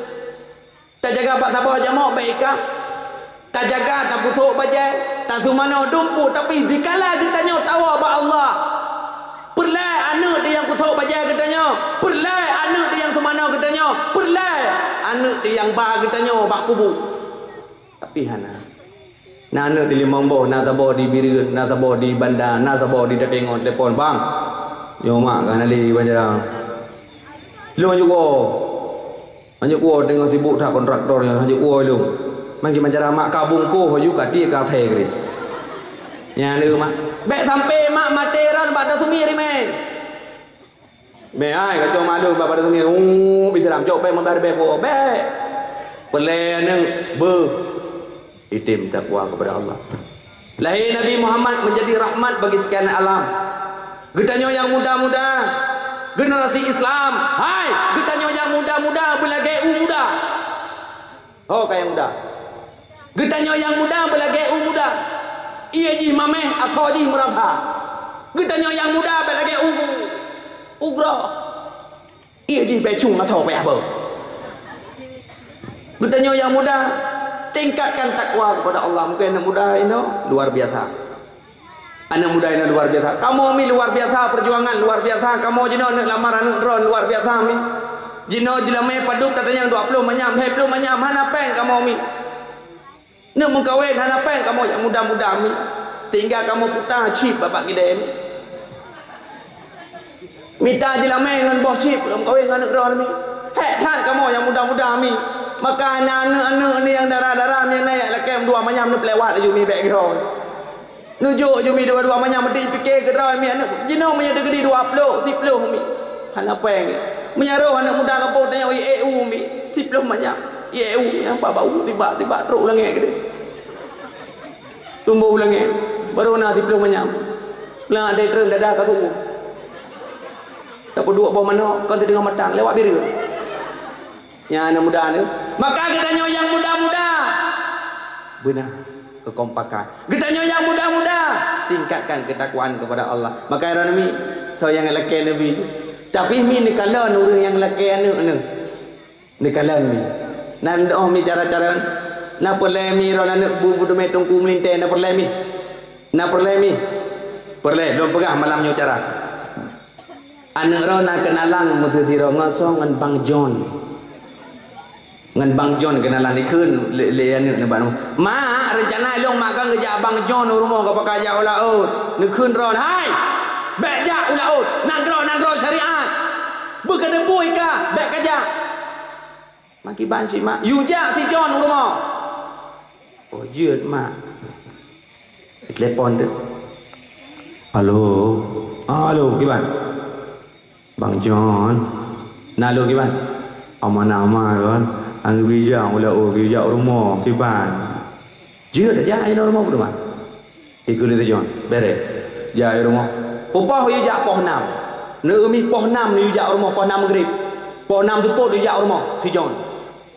Tajaga bak saboh jamok bèk ikab. Tajaga, tapeusok bajèe, taseumanoe dumpeue, tapi dikala geutanyoe tawoe bak Allah, peureulèe aneuk teuh nyang peusok bajèe geutanyoe, peureulèe aneuk teuh nyang seumanoe geutanyoe, peureulèe aneuk teuh nyang ba geutanyoe bak kubu. Tapi hana. Na aneuk di limong boh, na saboh di Bireuen, na saboh di Banda, na saboh di Takengon, telepon, "Bang, nyoe mak ka hana lé banjara." Lôn hanjeuet kuwoe. Hanjeuet kuwoe teungoh sibuk that kontraktor nyoe, hanjeuet kuwoe lôn. Manggé banjara mak ka bungkôh aju ka tiek ka athée keudeh. Nyan lé mak. Bèk sampai mak maté ran bak dasumi rimeng. Meuai kacau malu bak pada dunia, uh, bisa dalam cok bèk meubai bèk po, bèk. Peureulèe aneuk beu item takwa kepada Allah. Lahé Nabi Muhammad menjadi rahmat bagi sekian alam. Geutanyoe nyang muda-muda, generasi Islam, hai, geutanyoe nyang muda-muda beulagèe u muda. Ho ka nyang muda. Geutanyoe nyang muda beulagèe u muda. Ié jih mamèh, asoe jih meurabha. Geutanyoe nyang muda beulagèe u, u groe. Ié jih bècung, asoe payah beu. Geutanyoe nyang muda, tingkatkan takwa kepada Allah. Mungkin aneuk muda inoe luar biasa. Aneuk muda inong luar biasa. Kamoe mi luar biasa, peujuangan luar biasa. Kamoe jinoe aneuk lamar aneuk droe luar biasa mi. Jinoe jeulamé padub tatanyong dua ploh manyam, lhèe ploh manyam, hana pèng kamoe mi. Neuk meukawen hana pèng kamoe nyang muda-muda mi. Tinggai kamoe puta cit babah gidée mi. Mita jeulamé ngon boh cit lom kawén ngon aneuk droe mi. Hék that kamoe nyang muda-muda mi. Maka na aneuk-aneuk ni nyang dara-dara mi na jak lakée dua manyam neupeulewat laju mi bèk keudroe. Neujok ju mi dua-dua manyam meuti pike keudroe mi aneuk jinoe meunyoe teugeudi dua ploh, siploh mi. Hana péng. Meunyoe roh aneuk muda gampông tanyoe i eu mi, siploh manyam. I eu mi apa bau tiba-tiba trok langét keudeh. Tumboh u langét, barô na siploh manyam. Na dai treun dada ka tuboh. Tapeuduek boh manok, kon teudeungoe matang, lewat bireuen. Nyan aneuk muda nyoe. Maka geutanyoe nyang muda-muda, beuna keukompakan. Geutanyoe nyang muda-muda, tingkatkan keutakwaan keupada Allah. Maka droeneuh mi, soe nyang lakée neubi. Tapi mi neukalon ureuëng nyang lakée aneuk neuh. Neukalon mi. Na meudoh mi cara-cara. Na peureulée mi droeneuh bu-, budeumé teungku meulintée, na peureulée mi. Na peureulée mi. Peureulée, lôn peugah malam nyoe cara. Aneuk droe na keunalan meuseuti droe ngon soe, ngon Bang John. Ngon Bang John keunalan dikheun lé, lé aneuk nibak nyoe. "Mak, reuncana lôn mak kan geujak Bang John u rumoh, ka pakai jak u laôt." Neukheun droe, "Hai! Bèk jak u laôt! Nanggroe, nanggroe syariat! Beukeudeuh bui ka, bèk kajak!" Makiban cit, "Mak, yue jak si John u rumoh." "Oh, jeuet, Mak." Telepon tu. "Halo. Ah, halo, kiban?" "Bang John." "Na lôn kiban?" "Aman-aman kon. Anggeubi jak u laôt, geujak u rumoh, kiban?" "Jeuet jak, ayo u rumoh, Bang." Ikheun lé si John, "Bèrèh. Jak u rumoh." Peupoh yue jak poh nam. Neueu mi poh nam yue jak u rumoh, poh nam Maghrib. Poh nam seupôt yue jak u rumoh si John.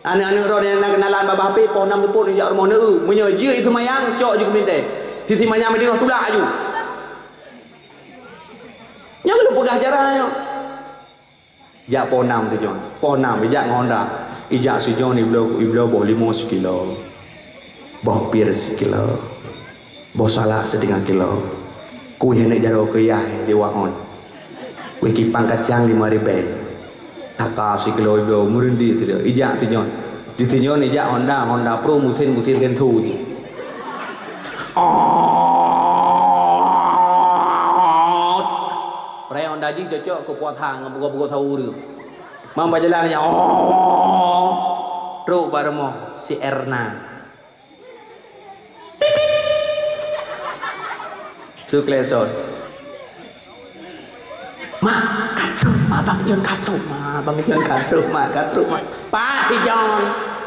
Aneuk-aneuk droe nyang na keunalan babah H P, poh nam seupôt yue jak u rumoh, neueu. Meunyoe jeuet seumayang, cok jih keu meulintèe. Sisi manyam di teungoh, tulak aju. Nyoe lôn peugah cara nyoe. Jak poh nam si John. Poh nam, ijak ngon Honda. Ijak si John ibloe, ibloe boh limo sikilo. Boh pir sikilo. Boh salak siteungoh kilo. Kueh aneuk jaroe keu yah di wahon. Kueh kipang kacang lima ribèe. Taka sikilo ibloe meureundeh tu dia. Ijak si John. Di si John ijak Honda, Honda Pro mesin, mesin sentu jih. Ot. Preh Honda jih cocok keu puasa ngon buka-buka sahur tu. Mam bak jalan nyan, oh, trok bak rumoh si Erna. Titit. Su klesot. "Mak, ka trok, Mak, Bang John ka trok, Mak, Bang John ka trok, Mak, ka trok, Mak." "Pat si John?"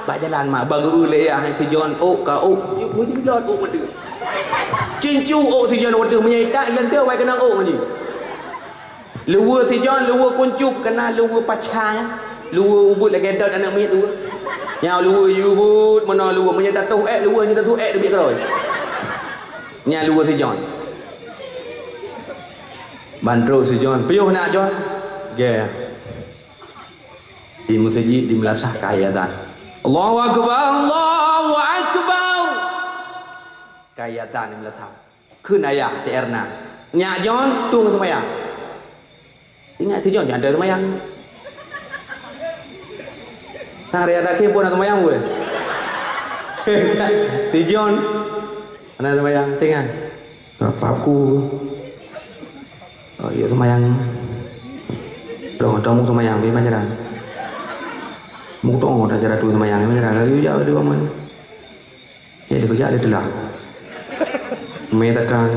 "Bak jalan, Mak, bak geu lé yah si John, ôk ka ôk." Yuk, meujalan ôk beutôi. Cincu ôk si John beutôi, meunyoe itak, John tu awai keunong ôk ngon jih. Luweue si John, luweue kuncup, keunan luweue paca, luweue ubit lagèe dot aneuk miet luweue. Nyang luweue ubit meunoe luweue, meunyoe tatoh èk luweue, nyoe tatoh èk teubiet keudroe. Nyan luweue si John. Ban trok si John, "Piôh nak John?" "Gèt." Di meuseujid, di meulasah ka azan. "Allahu Akbar, Allahu Akbar." Ka azan di meulasah. Kheun ayah si Erna, "Nyak John, tueng seumayang." Ingat si John, nyan ada seumayang. Sang raya dakhe pun na seumayang pun. Si John, hana seumayang, tinggai. Paku. Oh, iya seumayang. Dong, dong seumayang, bagaimana cara? Mutong dah cara tu seumayang, bagaimana cara? Lalu ya, dia bangun. Eh, dia kejak, dia telah. Mie tekan.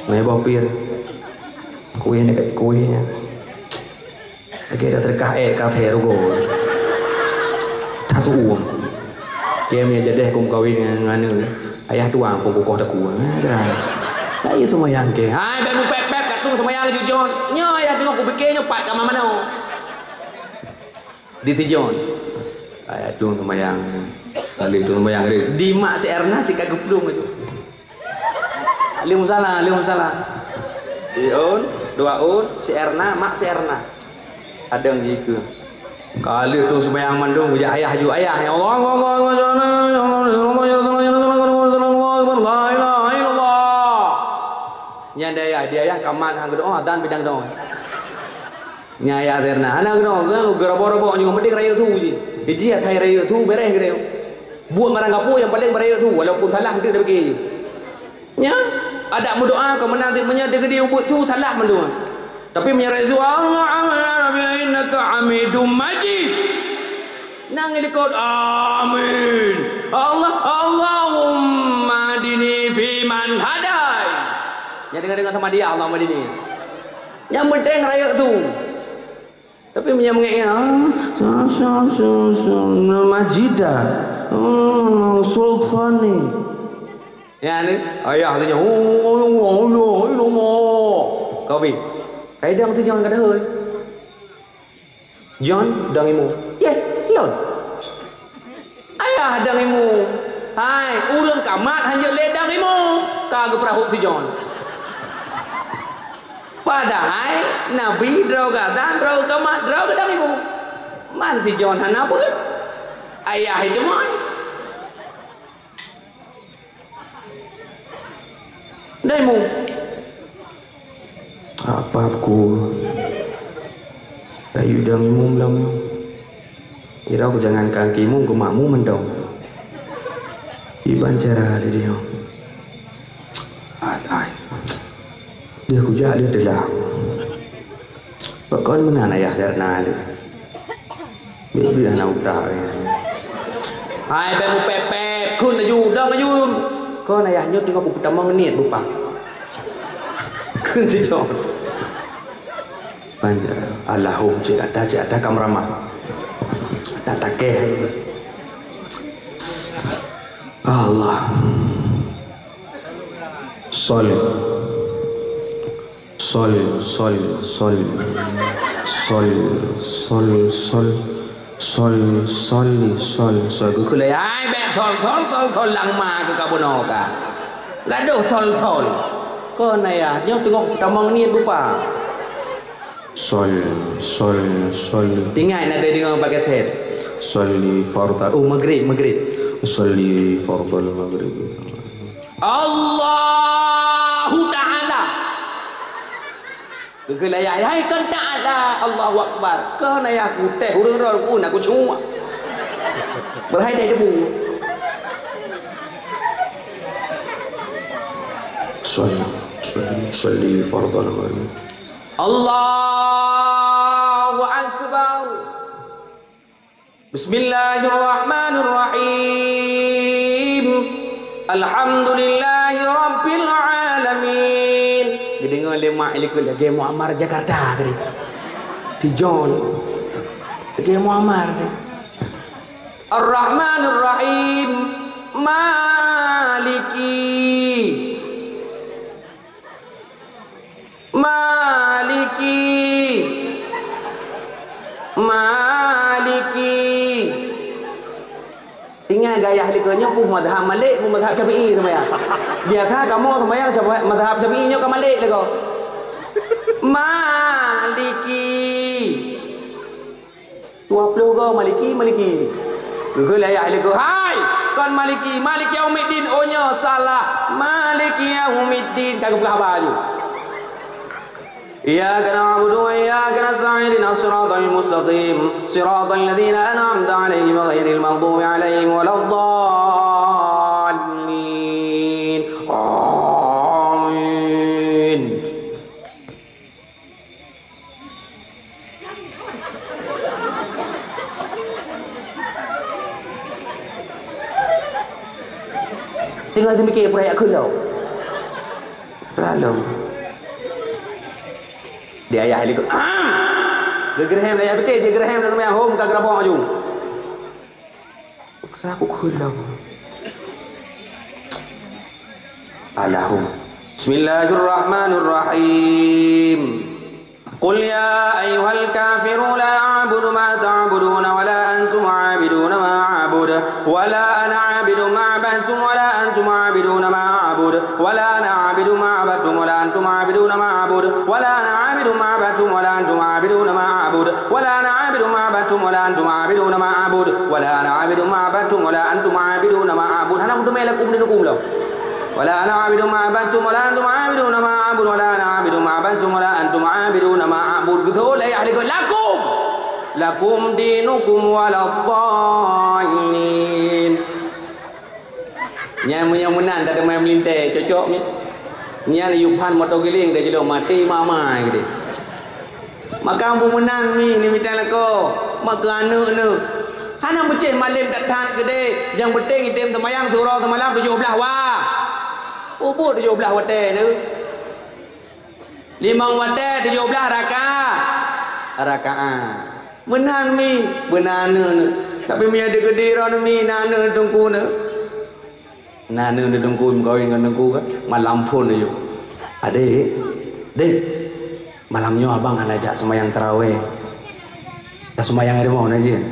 Mie bopir. Kuih ni, kuih ni. Lagi dah terkah, eh, kafe rugo. Dah tu uang. Dia punya jadeh kum kawin dengan ngana. Ayah tuang pun kukoh teku. Nah, dah. Tak iya semua yang ke. Hai, bek mupet-pet kat tu semua yang jujur. Nyo ayah tengok kupikir nyo pat kat mana. Di Tijon. Ayah tueng seumayang. Kali tueng seumayang tadi. Di mak si Erna cit ka geuplueng itu. Lheueh musala, lheueh musala. Siôn, dua ôn, si Erna, mak si Erna. Adeueng jih keue. Ka lheueh tueng seumayang mandum, geujak ayah ju, "Ayah, ya Allah, Allah, Allah, Allah, Allah, Allah, Allah, Allah, la ilaha illallah." Nyan di ayah, di ayah kamat hang geudoa, dan bidang doa. Nyan ayah Zerna, hana keunoe, geurobok-robok nyoe, mending rayeuk su jih. Jih asai rayeuk su, bereh geude. Buet barang gapu nyang paleng rayeuk su, walaupun salah, enteuk dipike jih. Nyan, adak meudoa, keu meunan teuk meunyoe dikeudi ubeuet su, salah mandum. Tapi meunyoe rayeuk su, "Allahumma innaka Hamidum Majid." Nang likot, "Amin." Allah, "Allahumma hdini fiman hadait." Nyan deungon-deungon sama dia, "Allahumma hdini." Nyang penting rayeuk su. Tapi meunyoe meungék, ah, sa, sa, sa, sa, Majidah, oh, Sultani. Ya, ni, ayah tanya, "Oh, Allah, Allah, Allah." Kau bi. Kai dang tu jangan kada hoi. John, dang imu. Yeh, lon. Ayah dang imu. Hai, ureueng kamat hanjeuet lé dang imu. Ka geupeurahop si John. Padahai Nabi droe gata, droe kamat, droe dang imu. Man si John hana beuet. Ayah itu mai. Daimu. Apa Aku rayu dang imum lam nyoe. Kira aku jangankan keu imum, keu makmum mantong. Iban cara di dia. Ai, ai. Dia kujak dia telah. Pakon meunan ayah Darna dia. Biar-biar anak utak dia. Hai, bèk mupèp-pèp. Kheun laju, dong laju. Kon ayah nyoe teungoh kupeutamong niet bupah. Kheun sidong. Panjang. Allahum, cit ata, cit ata kam ramah. Tak takeh. Allah. Sol. Sol, sol, sol. Sol, sol, sol. Sol, sol, sol, sol. Keu lhèe, ai, bèk sol, sol, sol, sol, lam ma keu ka bunoe ka. Gadoh sol, sol. Kon ayah, nyoe teungoh tamong niet bupah. Sol, sol, sol. Ingat, na deungoe bak kaset. Sholli fardal, oh, maghrib, maghrib. Sholli fardal maghrib. Allahu Ta'ala. Keu lhèe, hai, kon Ta'ala, Allahu Akbar. Kon ayah kutéh ureueng rot ku na kucuma. Beuhai dai debu. Sholli, sholli, sholli fardal maghrib. Allahu Akbar. Bismillahirrahmanirrahim. Alhamdulillahi rabbil alamin. Geudeungoe lé mak ilikot lagèe Muammar Jakarta tadi. Tijon. Lagèe Muammar tadi. Ar-Rahmanir Rahim. Maliki. Maliki. Maliki. Ingat gaya likoe nyoe pun mazhab Malik, pun mazhab Syafi'i semuanya. Biasa kamu sembahyang mazhab Syafi'i nyoe ka Malik likoe. Maliki. Dua ploh go Maliki, Maliki. Geukheun lé ayah lé geuh, "Hai, kon Maliki, Maliki Yaumiddin." Oh, nyoe salah. Maliki Yaumiddin, ka geupeugah haba laju. Iyyaka na'budu wa iyyaka nasta'in, ihdinas siratal mustaqim, siratal ladzina an'amta 'alaihim ghairil maghdubi 'alaihim waladdallin. Amin. Teungoh teumikir peuraya kheun lom. Peuraya lom. Di ayah likot. Ah! Geugeureuhem ayah beutôi, geugeureuhem lam seumayang, hom ka geurabok laju. Aku keulang. Alahum. Bismillahirrahmanirrahim. Qul ya ayyuhal kafirun la a'budu ma ta'buduna wa la antum 'abiduna ma a'budu wa la ana 'abidun ma 'abadtum wa la antum 'abiduna ma a'budu wa la ana 'abidun ma 'abadtum wa la antum 'abiduna ma a'budu wa la ana 'abidun ma 'abadtum wa la antum 'abiduna ma a'budu wa la ana 'abidun ma 'abadtum wa la antum 'abiduna ma a'budu wa la ana 'abidun ma 'abadtum wa la antum 'abiduna ma a'budu. Hana meuteumé lakum dinukum lom. Wa la ana 'abidun ma 'abadtum wa la antum 'abiduna ma a'budu wa la ana 'abidun ma 'abadtum wa la antum 'abiduna ma a'budu. Beutôi, ayah likot lakum. Lakum dinukum waladdallin. Nyan meunyoe meunan tateumé meulintèe, cocok nyan. Nyan yue phan moto giléng, tajilong maté mama geude. Maka bumoe meunan mi neumita lakoe, mak keu aneuk neuh. Hana meucéh malém that-that geude, nyang peunteng item seumayang siuroe seumalam tujoh blaih wa. Ubit tujoh blaih watèe neuh. Limong watèe tujoh blaih raka-, rakaat. Meunan mi, beuna aneuk neuh. Tapi meunyoe dikeudi droeneuh mi, na aneuk teungku neuh. Na aneuk teungku meukawen ngon teungku kan, malam phôn laju. "Adék, dék, malam nyoe abang hana jak seumayang tarawèh. Taseumayang di rumoh na jeuet?"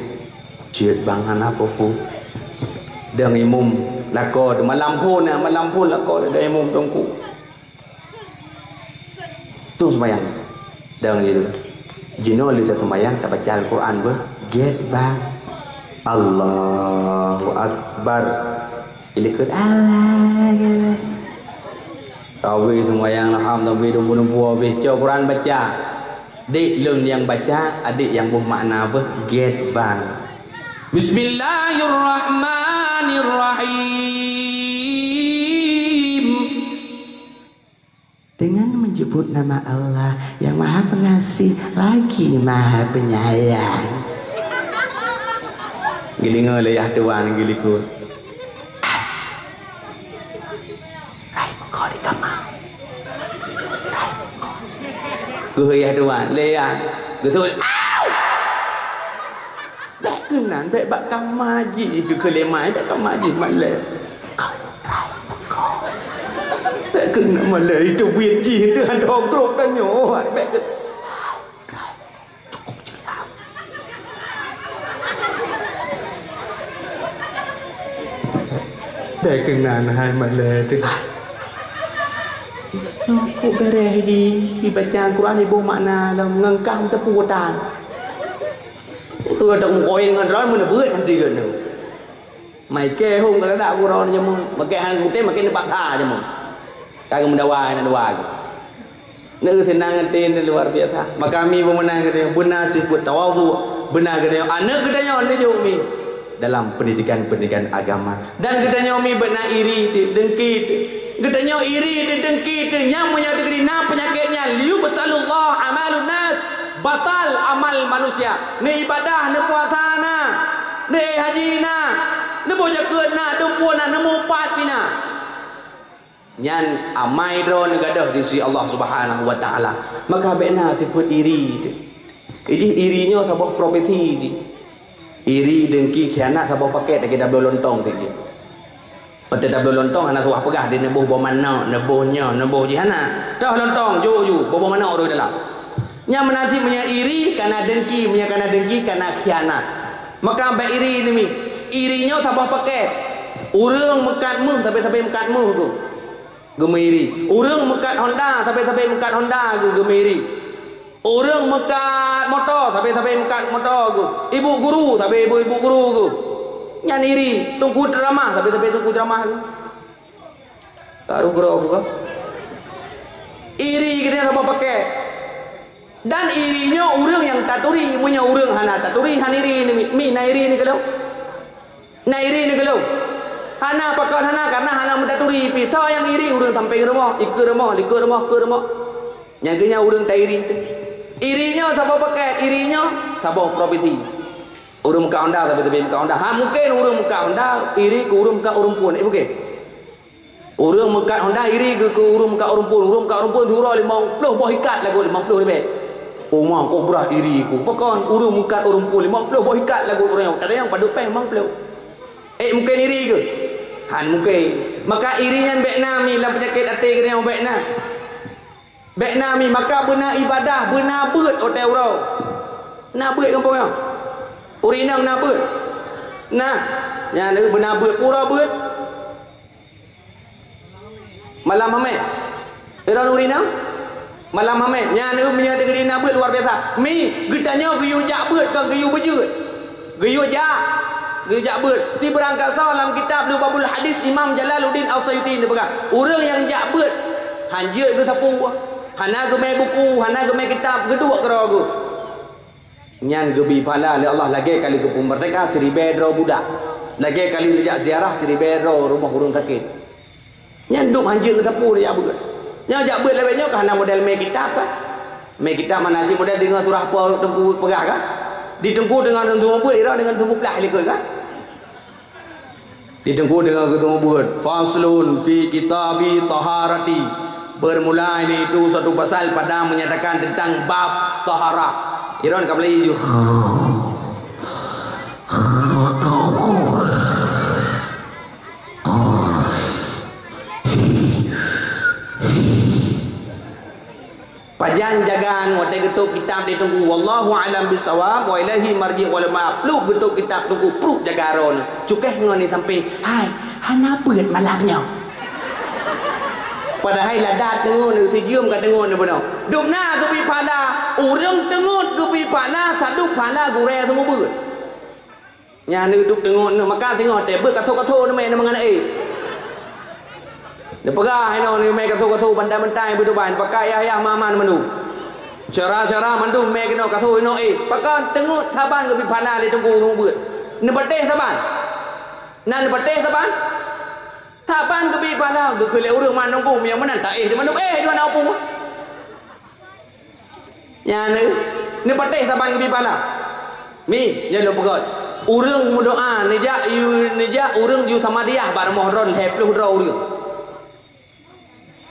"Jeuet bang, hana peue-peue." Dang imum lakoe, malam phôn, malam phôn lakoe dang imum teungku. Tu seumayang. Dang jinoe lheueh taseumayang tabaca Al-Quran beuh. Gét bang. Allahu Akbar. Ilikot Allah. Tarawih, sumbayang, alhamdulillah, dum bunoe bih, cok Quran baca. Dek lôn nyang baca, adek nyang boh makna beuh, gét bang. Bismillahirrahmanirrahim. Dengan menyebut nama Allah yang Maha Pengasih lagi Maha Penyayang. Geudeungoe lé yah tuan geulikot. Hai, meuko di kama. Hai, meuko. Keuh yah tuan, lé yah. Geutôi. Au! Bèk keunan, bèk bak kama jih, keu keulemai, bèk kama jih malèe. Bèk keunan malèe, itu buet jih, itu hantu grok tanyoe. Bèk keu- Dai keunan hai malèe teuh. Nyoe kok beureh di si baca Quran iboh makna lom ngon kah meuteupeu utan. Keu dak meukoin ngon droe meuneubeuet hanti keunoe. Maike hom ka ladak uroe nyoe, makai han gutée, makai nibak ha nyoe. Ka geumeudawa na dua. Neu seunang até neu luar biasa. Maka mi beumeunan geutanyoe beuna sifeuet tawadhu, beuna geutanyoe aneuk geutanyoe neujok mi dalam pendidikan-pendidikan agama. Dan geutanyoe mi beuna iri teuh, dengki teuh. Geutanyoe iri teuh, dengki teuh, nyang meunyoe teukeudi na peunyakét nyan, liyubtalullah amalun nas, batal amal manusia. Neuibadah, neupuasa na, neuék haji na, neuboh jakeuet na, dumpeue na, neumupat pih na. Nyan amai droe neugadôh di sisi Allah Subhanahu wa Taala. Maka bék na sifeuet iri teuh. Jih iri nyoe saboh profesi jih. Iri, dengki, khianat saboh pakét lagée tabloe lontong teuh jih. Watée tabloe lontong hana suah peugah di neuboh boh manok, neuboh nyoe, neuboh jih hana. Toh lontong, jok ju, boh-boh manok rhoi dalam. Nyan meunan cit meunyoe iri, kana dengki, meunyoe kana dengki, kana khianat. Maka bék iri neumi. Iri nyoe saboh pakét. Ureuëng meukat méuh, sabe-sabe meukat méuh tu. Geumeuiri. Ureuëng meukat honda, sabe-sabe meukat honda geuh geumeuiri. Ureuëng meukat moto, sabe-sabe meukat moto geuh. Ibu guru, sabe ibu-ibu guru geuh. Nyan iri, teungku teuramah, sabe-sabe teungku teuramah geuh. Taruh keudroe geuh. Iri geutanyoe saboh pakét. Dan iri nyoe ureuëng nyang taturi, meunyoe ureuëng hana taturi, hana iri ni, mi na iri ni keudroe. Na iri neugeulom. Hana pakon hana, karena hana meutaturi pih. Soe nyang iri ureuëng sampéng rumoh, ikeue rumoh, likot rumoh, keue rumoh. Nyang keu nyan ureuëng tairi teuh. Iri nyoe saboh pakét, iri nyoe saboh profesi. Ureuëng meukat honda, sabe-sabe meukat honda. Ha, mungken ureuëng meukat honda iri keu ureuëng meukat ureuëng phon, eh, mungken. Ureuëng meukat honda iri keu, keu ureuëng meukat ureuëng phon. Ureuëng meukat ureuëng phon siuroe limong ploh boh ikat lagoe limong ploh ribèe. Oma, kok brat iri ku. Pakon ureuëng meukat ureuëng phon limong ploh boh ikat lagoe ureuëng nyang, kadang nyang padub péng limong ploh. Eh, mungken iri keu? Han mungken. Maka iri nyan bék na mi lam peunyakét até geutanyoe, bék na. Bék na mi, maka beuna ibadah, beuna beuet watée uroe. Na beuet gampông nyoe? Ureuëng inong na beuet? Na. Nyan lagée beuna beuet, pura beuet. Malam hamé. Droeneuh ureuëng inong? Malam hamé. Nyan lagée meunyoe teukeudi na beuet luar biasa. Mi, geutanyoe geuyue jak beuet kon geuyue beujeuet. Geuyue jak, geuyue jak beuet. Sibeurangkat soe lam kitab Lubabul Hadis Imam Jalaluddin As-Suyuti neupeugah, ureuëng nyang jak beuet, han jeuet geusapeue, hana geumé buku, hana geumé kitab, geuduek keudroe geuh. Nyan geubri pahala lé Allah lagée ka lheueh geupeumeurdeka siribée droe budak, lagée ka lheueh neujak ziarah siribée droe rumoh ureuëng sakét. Nyan dum han jeuet geusapeue jak beuet. Nyang jak beuet lawét nyoe ka hana model mé kitab kan? Mé kitab mana cit model deungoe surah po teungku peugah kan? Di teungku deungon teungku beuet, ira deungon teungku plah likot kan? Di teungku deungon teungku beuet. Faslun fi kitabi taharati. Bermula ini itu suatu pasal pada menyatakan tentang bab taharah. Ira ka mulai ju. Pajan jaga ngon watée geutôb kitab di teungku. Wallahu a'lam bissawab, wa ilaihi marji' ulama. Pluek geutôb kitab teungku, pluek jaga droeneuh. Cukéh ngon ni sampai, hai, hana peuet malam nyoe. Padahai ladat teungoh neu sijeuem ka teungoh neu bunoe. Dum na geubri pahala, ureuëng teungoh geubri pahala, sadub pahala gurée seumeubeuet. Nyan neuduek teungoh neu maka teungoh tée beuet katho-katho neumé neu mangan aé. Neupeugah inoe neumè kaso-kaso bantai-bantai beudoban, pakai yah-yah maman mandum. Syara-syara mandum mè keunoe kaso inoe, eh, pakon teungeut saban geubri pahala lé teungku ureueng beuet. Neupatéh saban. Na neupatéh saban? Saban geubri pahala, geukheun lé ureueng mandum, nyang meunan taéh di mandum, eh, di mana opu? Nyan, neupatéh saban geubri pahala. Mi, nyan lôn peugöt. Ureueng meudoa, neujak yue, neujak ureueng yue samadiah bak rumoh droe lhèe ploh droe ureueng.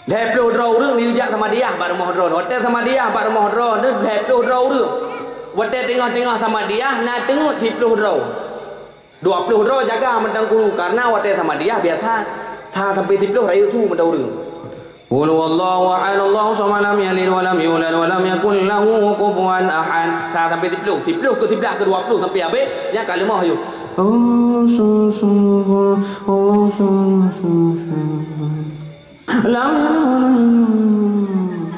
Lhèe ploh droe ureueng neujak samadiah bak rumoh droe. Watèe samadiah bak rumoh droe, lhèe ploh droe ureueng. Watèe teungoh-teungoh samadiah, na teungeut siploh droe. Dua ploh droe jaga mantong guru, karena watèe samadiah biasa sa sampai siploh rayeuk su mantong ureueng. Qul huwallahu ahad, Allahu samad, lam yalid walam yulad walam yakul lahu kufuwan ahad. Sa sampai siploh, siploh keu siblah keu dua ploh sampai habéh, nyan ka leumoh yôh. Lam yalid walam yulad.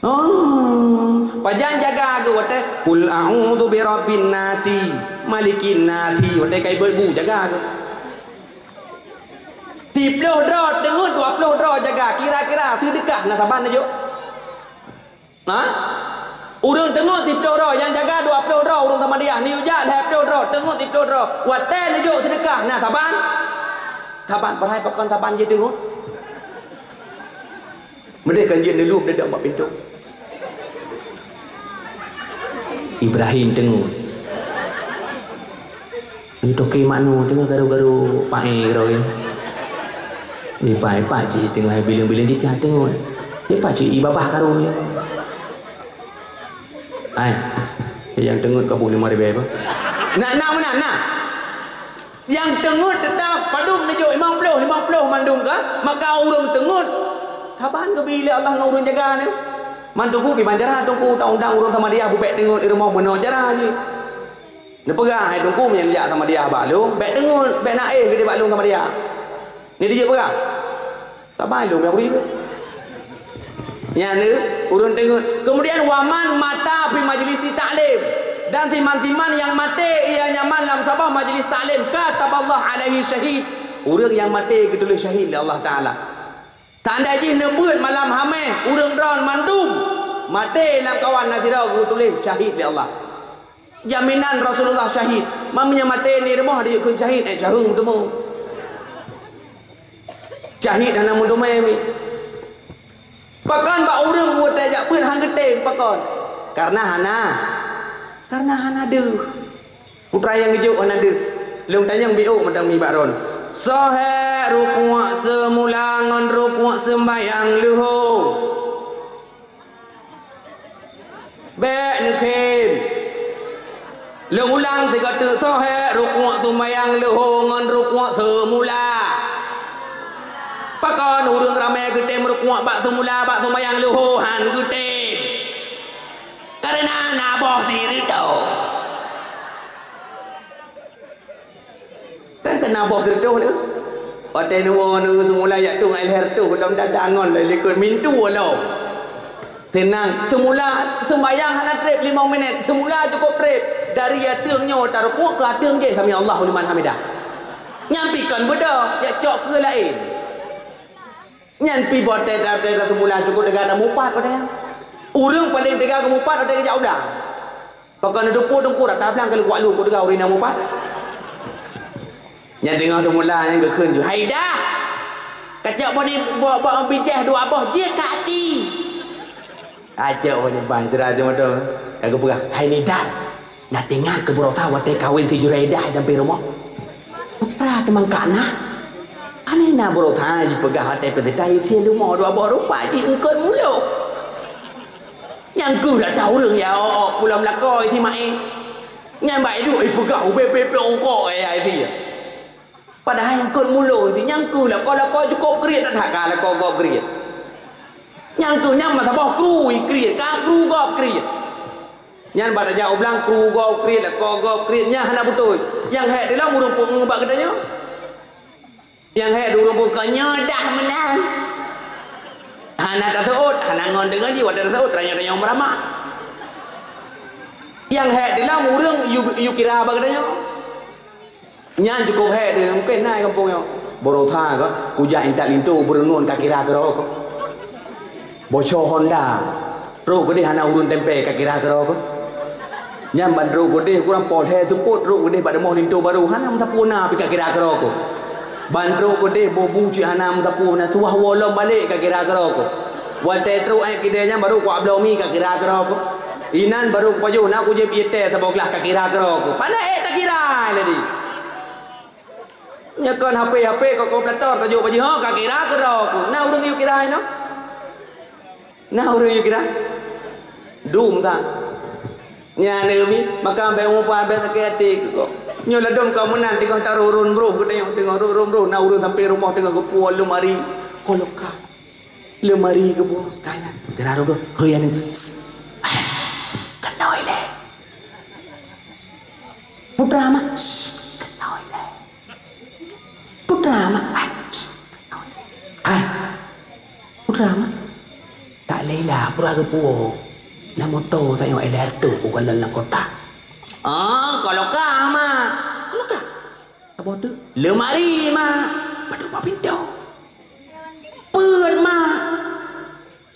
Oh, pajan jaga geuh watèe, "Qul a'udzu birabbin nasi, malikin nasi," watèe ka ibeuet bu, jaga geuh. Siploh droe teungeut, dua ploh droe jaga, kira-kira seudeukah na saban neujok? Ha? Ureueng teungeut siploh droe, nyang jaga dua ploh droe, ureueng samadiah, neujak lhèe ploh droe, teungeut siploh droe. Watèe neujok seudeukah na saban? Saban, padahai pakon saban jih teungeut? Meudeh kan jeuet neulôb dedek bak pintoe. Ibrahim teungeut. Di toke maknu teungeut garu-garu pae keudroe. Ipa-ipa cit teungeut hai bileng-bileng jicah teungeut. Ipa cit i babah karu nyoe. Ai, nyang teungeut ka boh limong ribèe bah. Nak, nak meunan, nak. Nyang teungeut teutap padum neujok limong ploh, limong ploh mandum ka, maka ureueng teungeut saban geubri lé Allah ngon ureueng jaga nyan. Man teungku kiban cara teungku ta undang ureueng samadiah bubèk teungeut i rumoh meunoe cara jih. Neupeugah hai teungku meunyan jak samadiah bak lôn, bèk teungeut, bèk na éh keudéh bak lôn samadiah. Nyan dijeuet peugah. Saban lôn nyang bri. Nyan ureueng teungeut. Kemudian, "Wa man mata fi majlisi ta'lim," dan siman-siman nyang maté ia nyaman lam saboh majlis taklim, "kataballahu alaihi syahid," ureueng nyang maté geutuléh syahid lé Allah Taala. Tanda jih neubeuet malam Hamèh, ureueng droe mandum maté lam kawan na sidroe geutuléh syahid lé Allah. Jaminan Rasulullah syahid. Man meunyoe maté ni rumoh dijeuet kheun syahid, eh, syahid meuteumé. Syahid hana meuteumé mi. Pakon bak ureueng buet tajak beuet han geutem pakon? Karena hana. Karena hana deuh. Putra nyang geujok hana deuh. Lôn tanyong biôk mantong mi bak droen. Soe hèk rukuk seumula ngon rukuk seumbahyang leuho? Bèk neukhém. Lôn ulang sigoe teuk, soe hèk rukuk seumbahyang leuho ngon rukuk seumula? Pakon ureueng ramè geutem rukuk bak seumula, bak seumbahyang leuho han geutem? Karena na boh sireutôh. Kan keunan boh sireutôh lé. Watèe neuwoe neu seumula jak tueng lhèe reutôh lom dada ngon lé likot mintu lom. Teunang, seumula seumbahyang hana trép limong minét, seumula cukôp trép. Dari ateueng nyoe tarukuk keu ateueng jih sami Allahu liman hamidah. Nyan pi kon beudôh, jak cok keu laén. Nyan pi boh teuka-teuka seumula cukôp teuka tamupat watèe nyan. Ureueng paleng teuka geumupat watèe geujak u blang. Pakon neuteupeue teungku rata blang keu leukuak lôn ku teuka ureueng nyang mupat. Nyan deungoe seumula nyan geukheun ju, "Hai dah! Kacok boh ni, boh, boh bijéh dua boh jeuet ka até." Kacok boh nyan ban, sira jeuet mantong. Ka geupeugah, "Hai ni dah! Na teuingat keu beurota watèe kawen si Juraidah dan pi rumoh?" Putra teuma ka na. Aneh na beurota jipeugah watèe peusita isi leumo dua boh rupa jih eungkot mulok. Nyang keuh dak tahu ureueng ya, oh, oh, pulang meulakoi si Maé. Nyan bak iduek ipeugah ubé pé-pé ungkot ya isi. Padahai eungkot mulok isi nyang keuh lakoe-lakoe cukôp kriet that ka lakoe gob kriet. Nyang keuh nyan masa boh kru i kriet, ka kru gob kriet. Nyan bak tajak u blang kru gob kriet, lakoe gob kriet, nyan hana beutôi. Nyang hék di lom ureueng peue bak geutanyoe. Nyang hék di ureueng peue nyoe dah meunan. Hana taseuôt, hana ngon deungon jih watèe taseuôt, tanyoe-tanyoe meuramah. Nyang hék di lom ureueng yue, yue kira bak geutanyoe. Nyan cukôp hék deuh, mungken na i gampông nyoe. Baroesa ka, kujak intat linto beureunuen ka kira keudroe ka. Boco Honda, trok keudeh hana ureuëng tempe ka kira keudroe ka. Nyan ban trok keudeh kurang poh lhée seupôt trok keudeh bak rumoh linto barô hana meusapeue na pih ka kira keudroe ka. Ban trok keudeh boh bu cit hana meusapeue na tuwah woe lom balek ka kira keudroe ka. Watée trok ék keudeh nyan barô kuak bloe mi ka kira keudroe ka. Inan barô kupajoh na kujieb ié teh saboh glah ka kira keudroe ka. Pane ék takira lé di. Nyoe kon H P-H P kok kalkulator tajok bak jih, ha, ka kira keudroe ku. Na ureuëng yue kira inoe? Na ureuëng yue kira? Dum that. Nyan neubi, maka bék mupa bék sakét até keu kok. Nyoe ladom ka meunan teungoh taroh rôn broh geutanyoe teungoh rôn broh na ureuëng sampai rumoh teungoh geupuwoe leumari. Kolokah. Leumari geubuka kaya. Teunaroh geuh, hei anu. Keunoe lé. Putra mah. Keunoe lé. Putra mah. Hai. Putra mah. Tak lela pura geupuwoe. Na moto tanyoe L R tu bukan dalam kota. Ah, kalau kah mah. Kalau kah. Saboh teuk? Leumari, mak. Padub bak pintoe. Peuet, mak.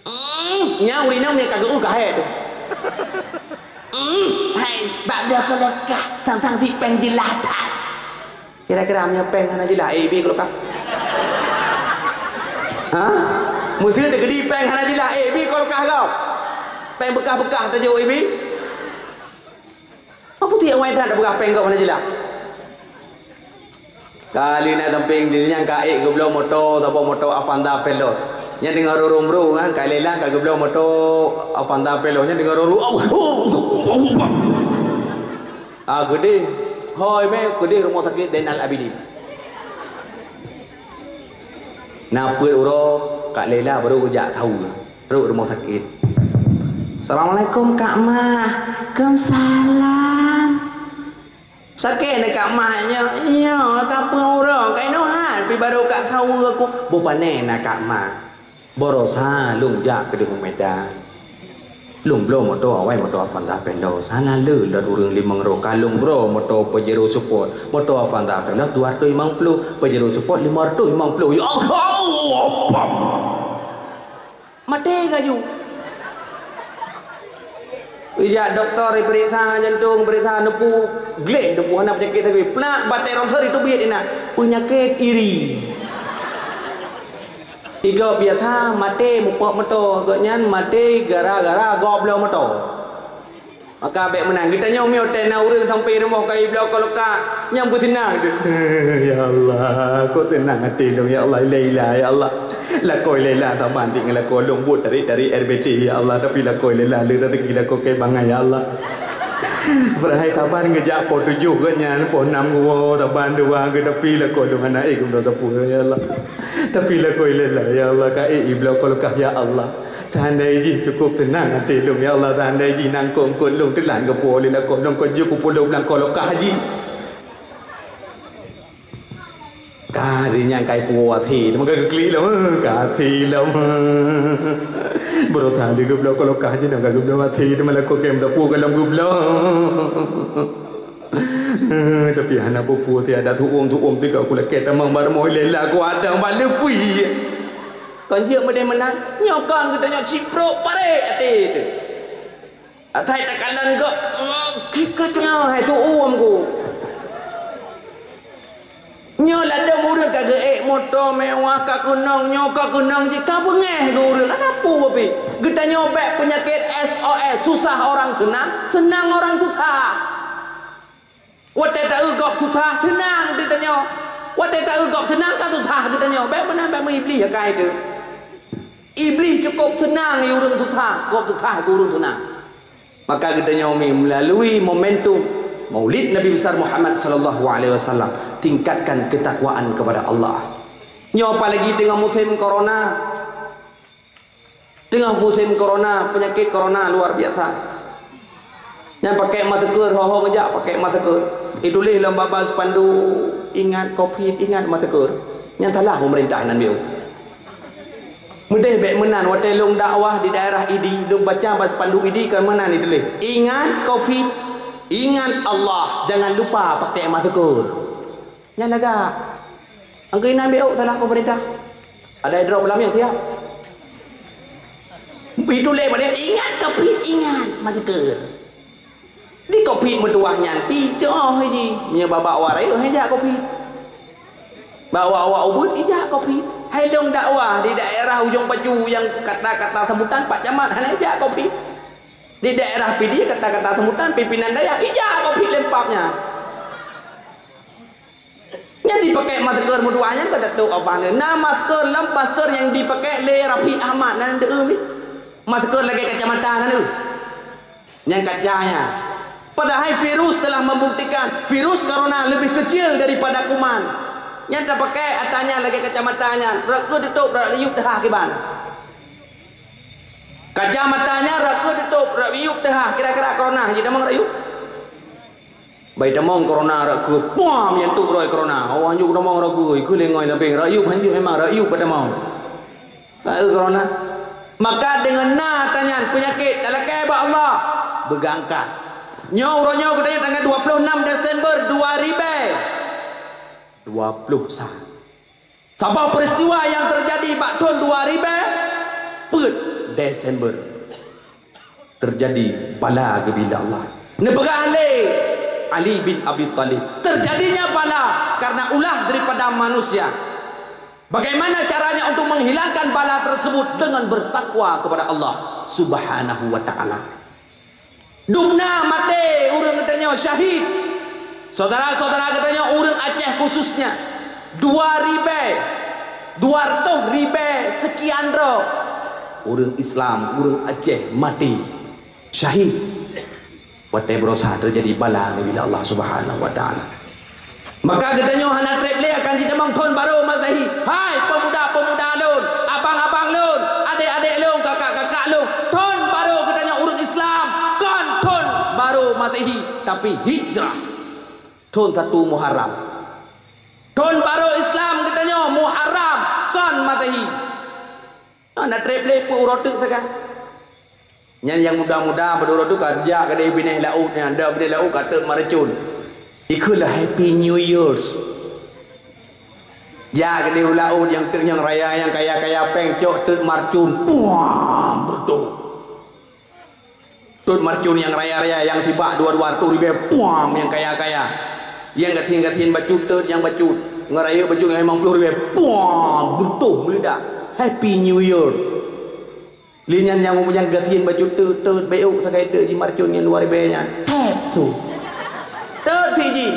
Hmm, nyan ureueng inong nyang ka geu-ueh ka hai tu. Hmm, hai, bak dia keulokah, sang-sang si péng jeulaih that. Kira-kira meunyoe péng hana jeulaih, eh, bi keulokah. Ha? Meuseu teukeudi péng hana jeulaih, eh, bi keulokah gob. Péng beukah-beukah tajok, eh, bi. Apa tu yang wai that peugah péng gob hana jeulaih? Kali na sampéng di nyan ka ék geubloe moto, saboh moto Avanza Veloz. Nyan teungoh rurung-rung kan, ka Lela ka geubloe moto Avanza Veloz nyan teungoh rurung. Ah, geudeh. Hoi mé, geudeh rumoh sakét Zainal Abidin. Na peuet uroe Kak Lela baru geujak thaur. Trok rumoh sakét. "Assalamualaikum, Kak Mah." "Waalaikumsalam." "Sakét na Kak Mah nyoe?" "Nyoe, ka peuet uroe, ka inoe han pi barô Kak thaur ku." "Boh pané na Kak Mah?" "Baroesa lôn jak keudeh u Medan. Lôn bloe moto awai moto Avanza Veloz. Hana le lôn ureueng limong uroe ka lôn bloe moto Pajero Sport. Moto Avanza Veloz dua ratus lima puluh, Pajero Sport lima ratus lima puluh." Ya Allah! Maté laju. Ijak dokto iperiksa jantong, iperiksa neupeu, gleh neupeu hana peunyakét sabe. Plak batée rongsa itu biet inan. Peunyakét iri. Igob biasa maté mupok moto, gobnyan maté gara-gara gob bloe moto. Maka bék meunan. Geutanyoe meunyoe watée na ureueng sampai rumoh ka ibloe kolokah, nyang beuseunang teuh. Ya Allah, kok seunang até lôn, ya Allah, Lela, ya Allah. Lakoe Lela saban tinggai lakoe lôn buet dari, dari R B T, ya Allah, tapi lakoe Lela le rezeki lakoe keu bangai, ya Allah. Padahai saban geujak poh tujoh geuh nyan, poh nam geuwoe, saban dua geuh, tapi lakoe lôn hana ék geuh sapeue, ya Allah. Tapi lakoe Lela, ya Allah, ka ék ibloe kolokah, ya Allah. Seandai jih cukup seunang até lôn, ya Allah, seandai jih nangkok-nangkok lôn teulat geupuwoe lé lakoe lôn, kon jeuet kupeuduek lam kolokah jih. Ka ri nyang kai puwoe até, teuma ka geuklik lom, ka até lom. Baroesa lé geubloe kolokah jih, teuma ka geubloe até, teuma lakoe kém tapuwoe ka lom geubloe. Tapi hana peue-peue, tiada tuom-tuom teuka kulakée tamong bak rumoh Lela, kuadang bak leupie. Kon jeuet meudeh meunan, nyoe kon geutanyoe ciprok barek até teuh. Asai takalon gob, mm, kriket nyoe hai tuom ku. Nyoe ladom ureueng ka geuék moto mewah, ka keunong nyoe, ka keunong jih, ka beungéh keu ureueng. Hana peue pih. Geutanyoe bék peunyakét S O S, susah orang senang, senang orang susah. Watée taeu gob susah, seunang geutanyoe. Watée taeu gob seunang, ka susah geutanyoe. Bék meunan, bék meuiblih akai teuh. Iblih cukup seunang i ureueng susah, gob susah keu ureueng seunang. Maka geutanyoe mi melalui momentum Maulid Nabi Besar Muhammad sallallahu alaihi wasallam, tingkatkan ketakwaan kepada Allah. Nyoe apalagi teungoh musim corona. Teungoh musim corona, peunyakét corona luar biasa. Nyan pakai masker, ho-ho ngeujak pakai masker. Ituléh lom bak-bak spanduk, "Ingat covid, ingat masker." Nyan salah pemerintah nan bieu. Meudeh bék meunan, watée lôn dakwah di daerah Idi, lôn baca bak spanduk Idi ka meunan ituléh, "Ingat covid, ingat Allah, jangan lupa pakai masker." Nyan lagak. Angkeuinan B O salah pemerintah. Ada drop lam yang siap. Itu lé pada ingat Covid, ingat masker. Di Covid meutuwah nyan pi teuh ji. Meunyoe bak-bak awak rayeuk hai jak Covid. Bak awak-awak ubit ijak Covid. Hai lôn dakwah di daerah Ujong Pacu nyang kata-kata sambutan Pak Camat hana ijak Covid. Di daerah Pidie kata-kata sambutan pimpinan dayah ijak Covid lempapnya. Nyan dipakai masker meutuwah nyan keu Datuk Abang nyan. Na masker lam masker nyang dipakai lé Raffi Ahmad nan deuh. Masker lagèe kacamata nan deuh. Nyang kacanya. Padahai virus telah membuktikan virus corona lebih kecil daripada kuman. Nyan tapakai atanya lagèe kacamata nyan, rot keu tutôp rot riup teuhah kiban. Kacamata nyan rot keu tutôp rot riup teuhah, kira-kira corona jitamong riup. Bai tamong corona rot keu, puam, nyang tuk rot corona. Oh, anjuk tamong rot keu, ikeu lengoi lapeng, riup hanjeuet memang riup batamong. Ka corona. Maka deungon na tanyan peunyakét talakée bak Allah, beugangkat. Nyoe uroe nyoe geutanyoe tanggai dua ploh nam Desember dua ribée dua ploh sa. Saboh peuristiwa nyang teujadi bak thon dua ribée peuet Desember. Teujadi bala geubila Allah. Neupeugah lé Ali bin Abi Thalib, teujadinya bala karena ulah daripada manusia. Bagaimana caranya untuk menghilangkan bala tersebut? Dengan bertakwa kepada Allah Subhanahu wa Ta'ala. Dumna maté ureuëng geutanyoe syahid. Saudara-saudara geutanyoe ureuëng Aceh khususnya, dua ribée, dua ratus ribée sekian droe ureuëng Islam, ureuëng Aceh maté syahid. Watée berusaha teujadi bala neubila Allah Subhanahu wa Ta'ala. Maka geutanyoe hana treb lé akan jitamong thon barô Masehi. Hai peumuda-peumuda lôn, abang-abang lôn, adék-adék lôn, kakak-kakak lôn, thon barô geutanyoe ureuëng Islam kon thon barô Masehi, tapi hijrah. Thon satu Muharram. Thon barô Islam geutanyoe Muharram kon Masehi. Hana treb lé peue uroe teuk sagai. Nyan nyang muda-muda beudôh-dôh ka jak keudeh binéh laôt nyan, dak binéh laôt ka teuk marcon. Ikheun lah Happy New Year's. Jak keudeh u laôt nyang teuk nyang raya nyang kaya-kaya péng cok teuk marcon. Puam, beutôi. Teuk marcon nyang raya-raya nyang sibak dua-dua ratus ribée, puam, nyang kaya-kaya. Nyang gasien-gasien bacut teuk nyang bacut. Ngon rayeuk bacut nyang limong ploh ribée, puam, beutôi meulidak. Happy New Year. Lé nyan nyang, nyang gasien bacut teuk, teuk, bék ôk sagai teuk jimarcon nyan dua ribée nyan. Tét su. Teuk si jih.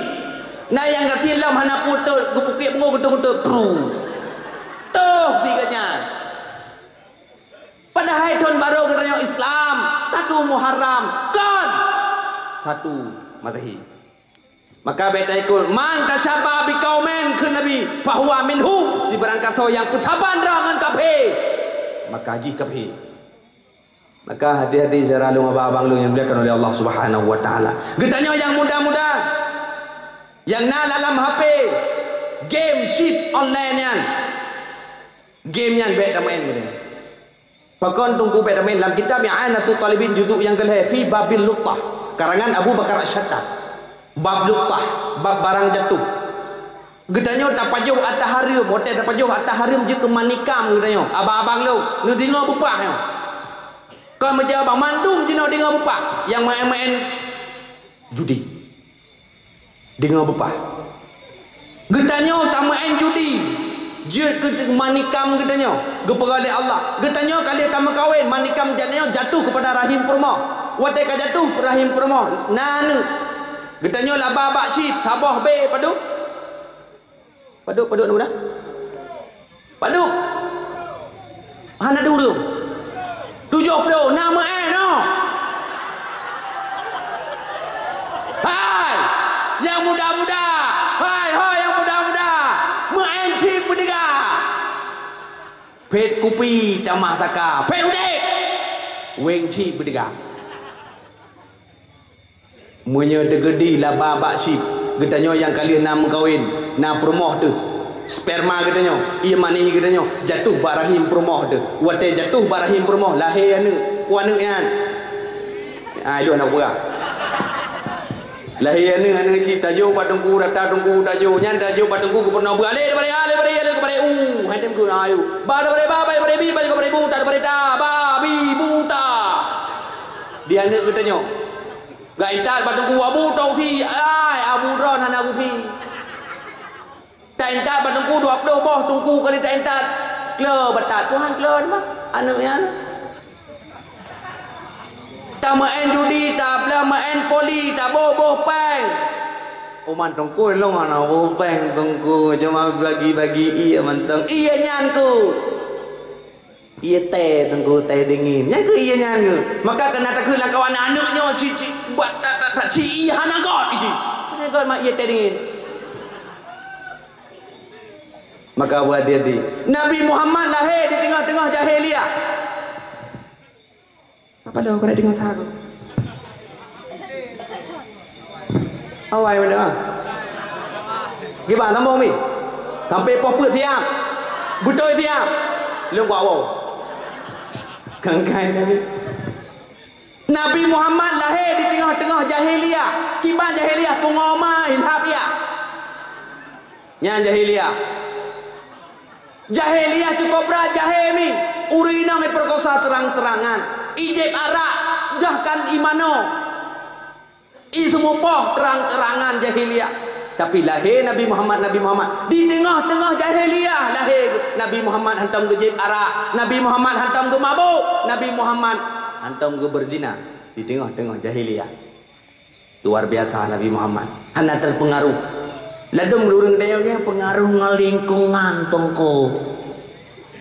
Na nyang gasien lom hana peue teuk, geupukét beungoh geuteuk-geuteuk, pru. Toh si geuh nyan. Padahai thon barô geutanyoe Islam, satu Muharram, kon satu Masehi. Maka bék taikot, "Man tasyabbaha biqaumin," kheun Nabi, "fahuwa minhum." Sibarang gasoe nyang peusaban droe ngon kafé, maka jih kafé. Maka hati-hati syedara lôn, abang-abang lôn nyang dimuliakan oleh Allah Subhanahu wa Ta'ala. Geutanyoe nyang muda-muda, nyang na lam H P, game chip online nyan. Game nyan bék tameu'en geutanyoe. Pakon teungku bék tameu'en? Lam kitab I'anatut Talibin juzuk nyang keulhée, fi babil luqtah, karangan Abu Bakar Asy-Syattah. Bab luqtah, bab barang jatuh. Geutanyoe tapajoh ata hareuem, watée tapajoh ata hareuem jeuet keu manikam geutanyoe. Abang-abang lôn, neudeungoe beupah nyoe. Kon meujaweueb mandum jinoe deungoe beupah nyang maén-maén judi. Deungoe beupah. Geutanyoe tameu'en judi, jeuet keu manikam geutanyoe, geupeugah lé Allah. Geutanyoe ka lheueh tameukawen, manikam geutanyoe jatuh keupada rahim peurumoh. Watée ka jatuh rahim peurumoh, na aneuëk. Geutanyoe laba bak chip, saboh bé padub. Padub, padub, padub. Padub. Hana dua ureuëng. Tujoh ploh, na meu'en, noh. Hai, nyang muda-muda. Hai, hai, nyang muda-muda. Meu'en chip beuteuga. Phet kupi tamah saka. Phet udép. Weng chip beuteuga. Meunyoe teugeudi laba bak chip, geutanyoe nyang ka lheueh na meukawen, na peurumoh teuh. Sperma geutanyoe, ié mani geutanyoe, jatuh bak rahim peurumoh teuh. Watée jatuh bak rahim peurumoh, lahé aneuëk. Peue aneuëk nyan? Ah, ilôn hana peugah. Lahé aneuk, aneuk cit tajok bak teungku, rata teungku tajok, nyan tajok bak teungku geupeurunoe beualèh daripada A, daripada I, daripada U, hai tem keu ayu. Ba daripada ba, ba daripada bi, ba daripada bu, ta daripada ta, ba, bi, bu, ta. Di aneuk geutanyoe. Geuintat bak teungku Abu Taufi, ai, Abu droe hana geufi. Taintat bak teungku dua ploh boh, teungku kali taintat. Klo batat, Tuhan klo ni mah, aneuk nyan. Tameu'en judi, tablah meu'en poli, taboh-boh péng. Umat teungku lôn hana boh péng teungku, cuma bagi-bagi ie mantong. Ie nyan ku. Ie teh teungku, teh dingin. Nyan keuh ie nyan keuh. Maka keunan takheun lam kawan aneuk nyoe ci, ci, buat tak, tak, tak, ci ie hana göt iji. Hana göt mak ie teh dingin. Maka buat dia di. Nabi Muhammad lahé di teungoh-teungoh jahiliyah. Apa dah kau dengar tak? Awai mana? Gimana sambung ni? Sampai poh peuet siap. Beutôi siap. Leueng kuat wow. Kangkai Nabi. Nabi Muhammad lahé di teungoh-teungoh jahiliyah. Kiban jahiliyah, pungo ma, ilhab ya. Nyan jahiliyah. Jahiliyah cukup brat jahé mi. Ureueng inong ipeurkosa terang-terangan. Ijép arak, bahkan imanoe. Iseumeupôh terang-terangan jahiliyah. Tapi lahé Nabi Muhammad, Nabi Muhammad. Di teungoh-teungoh jahiliyah lahé Nabi Muhammad hantom geujép arak. Nabi Muhammad hantom geumabôk. Nabi Muhammad hantom geubeuzina. Di teungoh-teungoh jahiliyah. Luar biasa Nabi Muhammad. Hana teupeungaruh. Ladôm ureueng tanyoe nyan peungaruh ngon lingkungan, Teungku.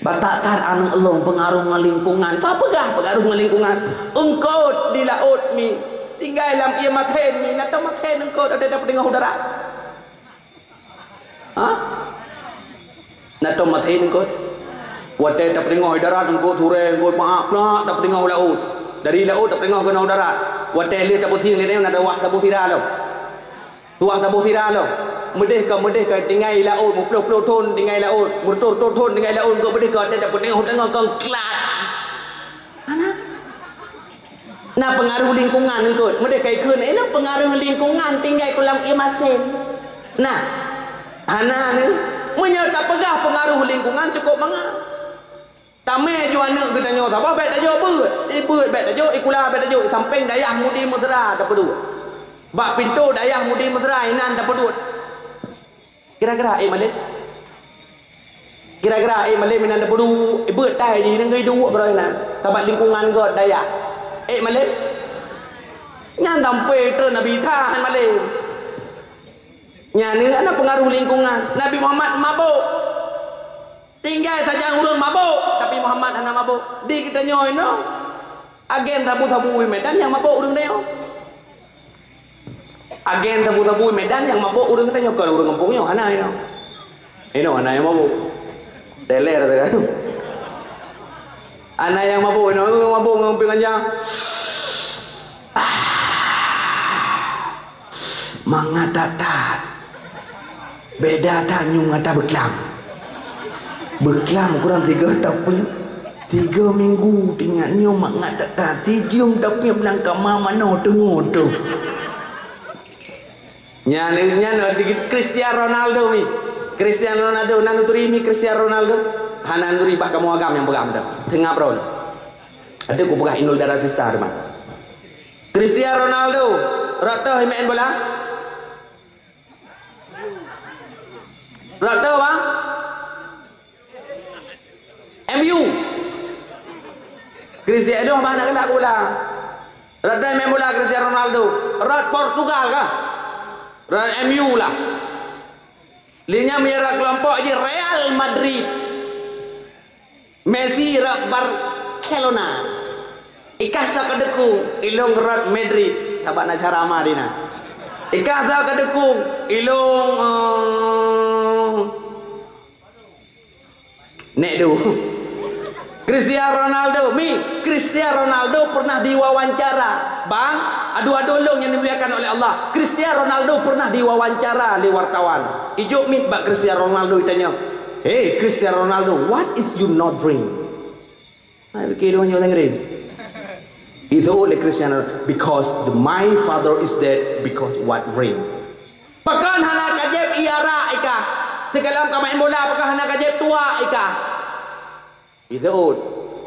Batat-tat aneuk lôn peungaruh ngon lingkungan. Ka peugah peungaruh ngon lingkungan. Eungkôt di laôt mi. Tinggai lam ié mathén mi. Na tom mathén eungkôt, ada dapat deungoe udara. Ha? Na tom mathén eungkôt. Watèe tapeudeungoe darat eungkôt, surée eungkôt, maak plak tapeudeungoe laôt. Dari laôt tapeudeungoe keunoe darat. Watèe lheueh tapeusieng lé nyoe na dua saboh sira lom. Dua saboh sira lom. Meudeh ka, meudeh ka tinggai laôt, meuploh-ploh thon tinggai laôt, meureutoh-reutoh thon tinggai laôt, eungkôt meudeh ka watèe tapeudeungoe, deungoe kong klat. Hana. Na peungaruh lingkungan eungkôt. Meudeh kai kheun, eh, na peungaruh lingkungan tinggai kulam ié masen. Nah, hana ni. Meunyoe tapeugah peungaruh lingkungan cukup mangat. Tamé ju aneuk geutanyoe saboh bèk tajok beuet. Di beuet bèk tajok, di kula bèk tajok, sampéng dayah Mudi Mesra tapeuduek. Bak pintoe dayah Mudi Mesra inan tapeuduek. Kira-kira, eh, Malém? Kira-kira, eh, Malém inan dapeudu, eh, beuet tai jih, nanggroe duek baroe inan. Sabab lingkungan göt dayah. Eh, Malém? Nyan sampoe treun Nabi Isa, hai Malém. Nyan ni, ana peungaruh lingkungan. Nabi Muhammad mabök. Tinggai sajan ureueng mabök, tapi Muhammad hana mabök. Di geutanyoe inoe, agen sabu-sabu u Medan nyang mabök ureueng tanyoe. Agen sabu-sabu u Medan nyang mabök ureueng tanyoe, kon ureueng gampông nyoe, hana inoe. Inoe hana nyang mabök. Teler saja. Hana nyang mabök inoe, ureueng mabök ngon pih ganja. Ah. Mangat that-that. Beda that nyoe ngon ata beuklam. Beuklam kurang tiga tahun, tiga minggu tinggai nyoe mangat that-that. Sijeuem tapi blang kama manoe teungoh tu. Nyan, nyan Cristiano Ronaldo ni. Cristiano Ronaldo, na neuturi mi Cristiano Ronaldo? Hana neuturi, bak kamoe agam nyang peugah meunan. Teungoh brol. Ada ku peugah Inul Daratista teuma. Cristiano Ronaldo, rot toh main bola? Rot toh, bang? M U. Cristiano mah na keunak bola. Rot toh main bola Cristiano Ronaldo. Rot Portugal kah? Rot M U lah. Lé nyan meunyo rot keulompok jih Real Madrid. Messi rot Barcelona. Ikah soe kadeukung, ilôn rot Madrid, sabab na cara ma di na. Ikah soe kadeukung, ilôn, eh, nek du. Cristiano Ronaldo, mi, Cristiano Ronaldo pernah diwawancara. Bang, adoe-adoe lôn nyang dimuliakan oleh Allah. Cristiano Ronaldo pernah diwawancara lé wartawan. Ijok miet bak Cristiano Ronaldo, itanya, "Hey, Cristiano Ronaldo, what is your not dream?" Hai, pikir dua nyoe Inggris. Itu oleh Kristian, because the, my father is dead, because what ring? Pakon hana ka jieb ié arak i kah? Sigohlom ka main bola, pakon hana ka jieb tuak i kah? Itu,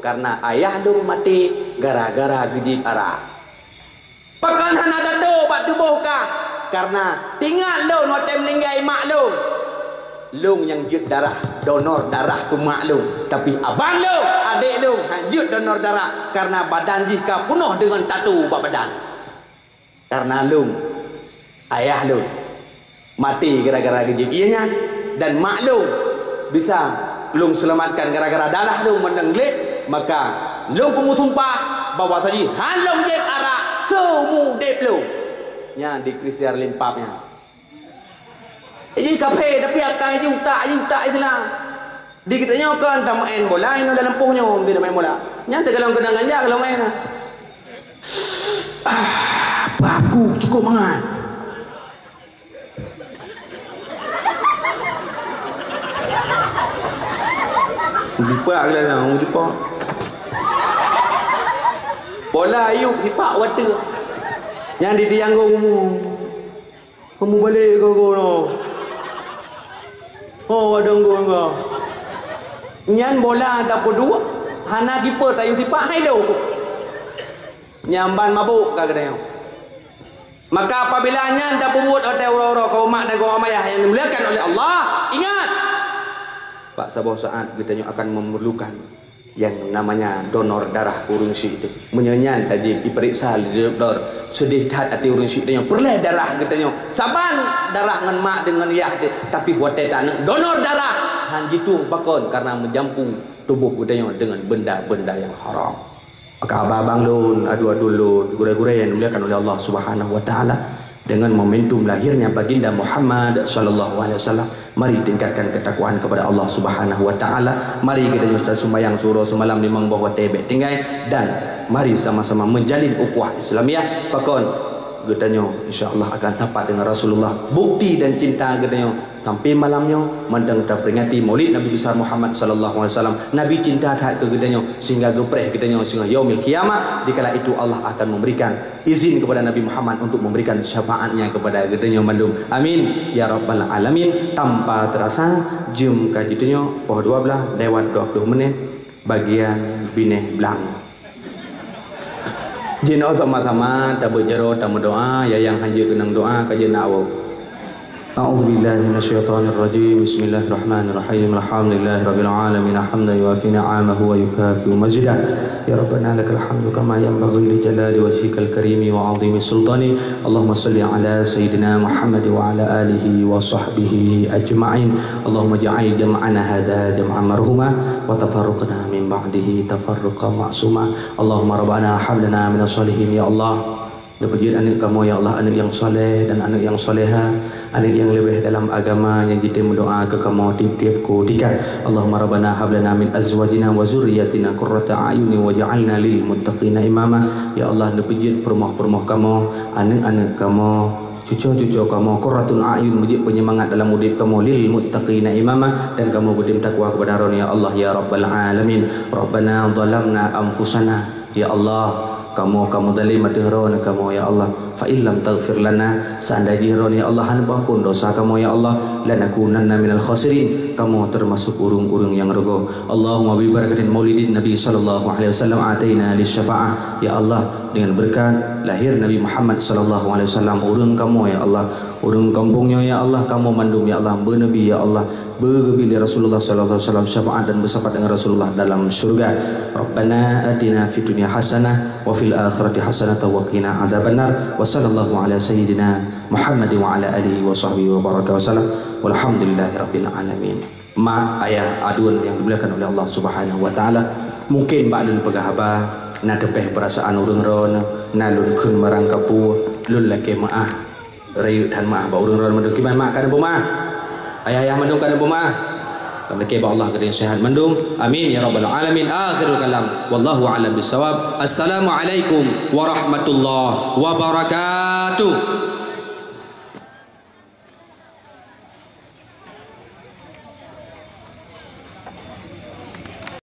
karena ayah lôn maté gara-gara geujieb arak. Pakon hana tado bak tuboh kah? Karena teuingat lôn watée meuninggai mak lôn. Lôn nyang jeuet darah, donor darah keu mak lôn. Tapi abang lôn, adék lôn, han jeuet donor darah karena badan jih ka peunoh deungon tatu bak badan. Karena lôn, ayah lôn, maté gara-gara geujieb ié nyan, dan mak lôn bisa lôn seulamatkan gara-gara darah lôn mantong gleh, maka lôn peumeusumpah bahwa saji han lôn jieb arak seumeu udeb lôn. Nyan di Kristian limpab nyan. Jadi kaphé, tapi akai jih utak, jih utak Islam. Di geutanyoe kan tameu'en bola inoe dalam poh nyoe, bila main bola. Nyan teukalon keunong ganja, kalon main. Ah, bagus, cukup mangat. Jipak ke dalam, jipak. Bola ayuk jipak wateuk. Nyan di tiang gong. Kamu balek ke gong. Oh, ada gong ke. Nyan bola tapeuduek, hana kiper tayue jipak hai do. Nyamban mabuk ka geutanyoe. Maka apabila nyan tapeubuet watée uroe-uroe kaum mak dan kaum ayah yang dimuliakan oleh Allah, ingat! Bak saboh saat geutanyoe akan memerlukan yang namanya donor darah ureuëng syik itu. Meunyoe nyan tajih diperiksa lé doktor, sedih that até ureuëng syik tanyoe, peureulée darah geutanyoe. Saban darah ngon mak deungon yah teuh, tapi watée taneuk donor darah, han jitueng pakon karena meujampu tuboh geutanyoe deungon benda-benda yang haram. Maka abang-abang lôn, aduen-aduen lôn, gurée-gurée nyang dimuliakan oleh Allah Subhanahu wa Taala, dengan momentum lahirnya Baginda Muhammad sallallahu alaihi wasallam, mari tingkatkan ketakwaan kepada Allah Subhanahu wa Taala. Mari geutanyoe sumbayang siuroe simalam limong boh watée bék tinggai, dan mari sama-sama menjalin ukhuwah Islamiah. Pakon geutanyoe insya Allah akan sapat dengan Rasulullah. Bukti dan cinta geutanyoe sampai malam nyoe mantong taperingati Maulid Nabi Besar Muhammad sallallahu alaihi wasallam. Nabi cinta that keu geutanyoe sehingga geupreh geutanyoe singoh yaumil qiyamah. Dikala itu Allah akan memberikan izin kepada Nabi Muhammad untuk memberikan syafaatnya kepada geutanyoe mandum. Amin ya rabbal alamin. Tanpa terasa jeuem ka jitunyok poh dua belas lewat dua puluh menit bagian binéh blang. Jinoe sama-sama tabeuet jaroe tameudoa, ya nyang hanjeuet keunong doa ka jeuet na awöb. أعوذ بالله من الشيطان الرجيم. بسم الله الرحمن الرحيم. الحمد لله رب العالمين. حمدا يوافي نعمه ويكافئ مزيده. يا ربنا لك الحمد كما ينبغي لجلال وجهك الكريم وعظيم سلطانك. اللهم صل على سيدنا محمد وعلى آله وصحبه أجمعين. اللهم اجعل جمعنا هذا جمعا مرحوما وتفرقنا من بعده تفرقا معصوما. اللهم ربنا هب لنا من الصالحين. Ya Allah, neupeujeuet aneuëk kamoe, ya Allah, aneuëk nyang saleh dan aneuëk nyang salehah, aneuëk nyang leubeh dalam agama nyang jitem meudoa keu kamoe tieb-tieb kutika. Allahumma rabbana hab lana min azwajina wa dzurriyyatina qurrata a'yuni waj'alna lil muttaqina imama. Ya Allah, neupeujeuet peurumoh-peurumoh kamoe, aneuëk-aneuëk kamoe, cuco-cuco kamoe, qurratun a'yun, meujeuet peunyemangat dalam udeb kamoe, lil muttaqina imama, dan kamoe geutem takwa kepada Droe, ya Allah, ya Rabbal Alamin. Rabbana zalamna anfusana. Ya Allah, kamoe ka meuzalim ateueh Droe kamoe, ya Allah. Fa illam taghfir lana, seandai jih Droe, ya Allah, hana peuampon dosa kamoe, ya Allah, lanakunanna minal khasirin, kamoe teumasok ureuëng-ureuëng nyang rugoe. Allahumma bi barakatin maulidin Nabi sallallahu alaihi wasallam ataina lisyafaah. Ya Allah, dengan berkat lahir Nabi Muhammad sallallahu alaihi wasallam, ureuëng kamoe, ya Allah, ureuëng kampung nyoe, ya Allah, kamoe mandum, ya Allah, beunabi, ya Allah, beugeubri lé Rasulullah sallallahu alaihi wasallam syafaat dan beusyafaat dengan Rasulullah dalam syurga. Rabbana atina fid dunya hasanah wa fil akhirati hasanah wa qina adzabannar. Wa sallallahu ala sayyidina Muhammad wa ala alihi wa sahbihi wa baraka wa sallam. Walhamdulillahi rabbil alamin. Mak, ayah, aduen nyang dimuliakan oleh Allah Subhanahu wa Taala, mungkin bak lôn peugah haba na teupeh peurasaan ureuëng droe, na lôn kheun marang kapeue, lôn lakée meuáh. Rayeuk that meuáh bak ureuëng droe mandum. Kiban mak ka neupeumaáh? Ayah-ayah mandum ka neupeumaáh? Ka lakée bak Allah geutanyoe seuhat mandum. Amin ya rabbal alamin. Akhirul kalam. Wallahu a'lam bissawab. Assalamualaikum warahmatullahi wabarakatuh.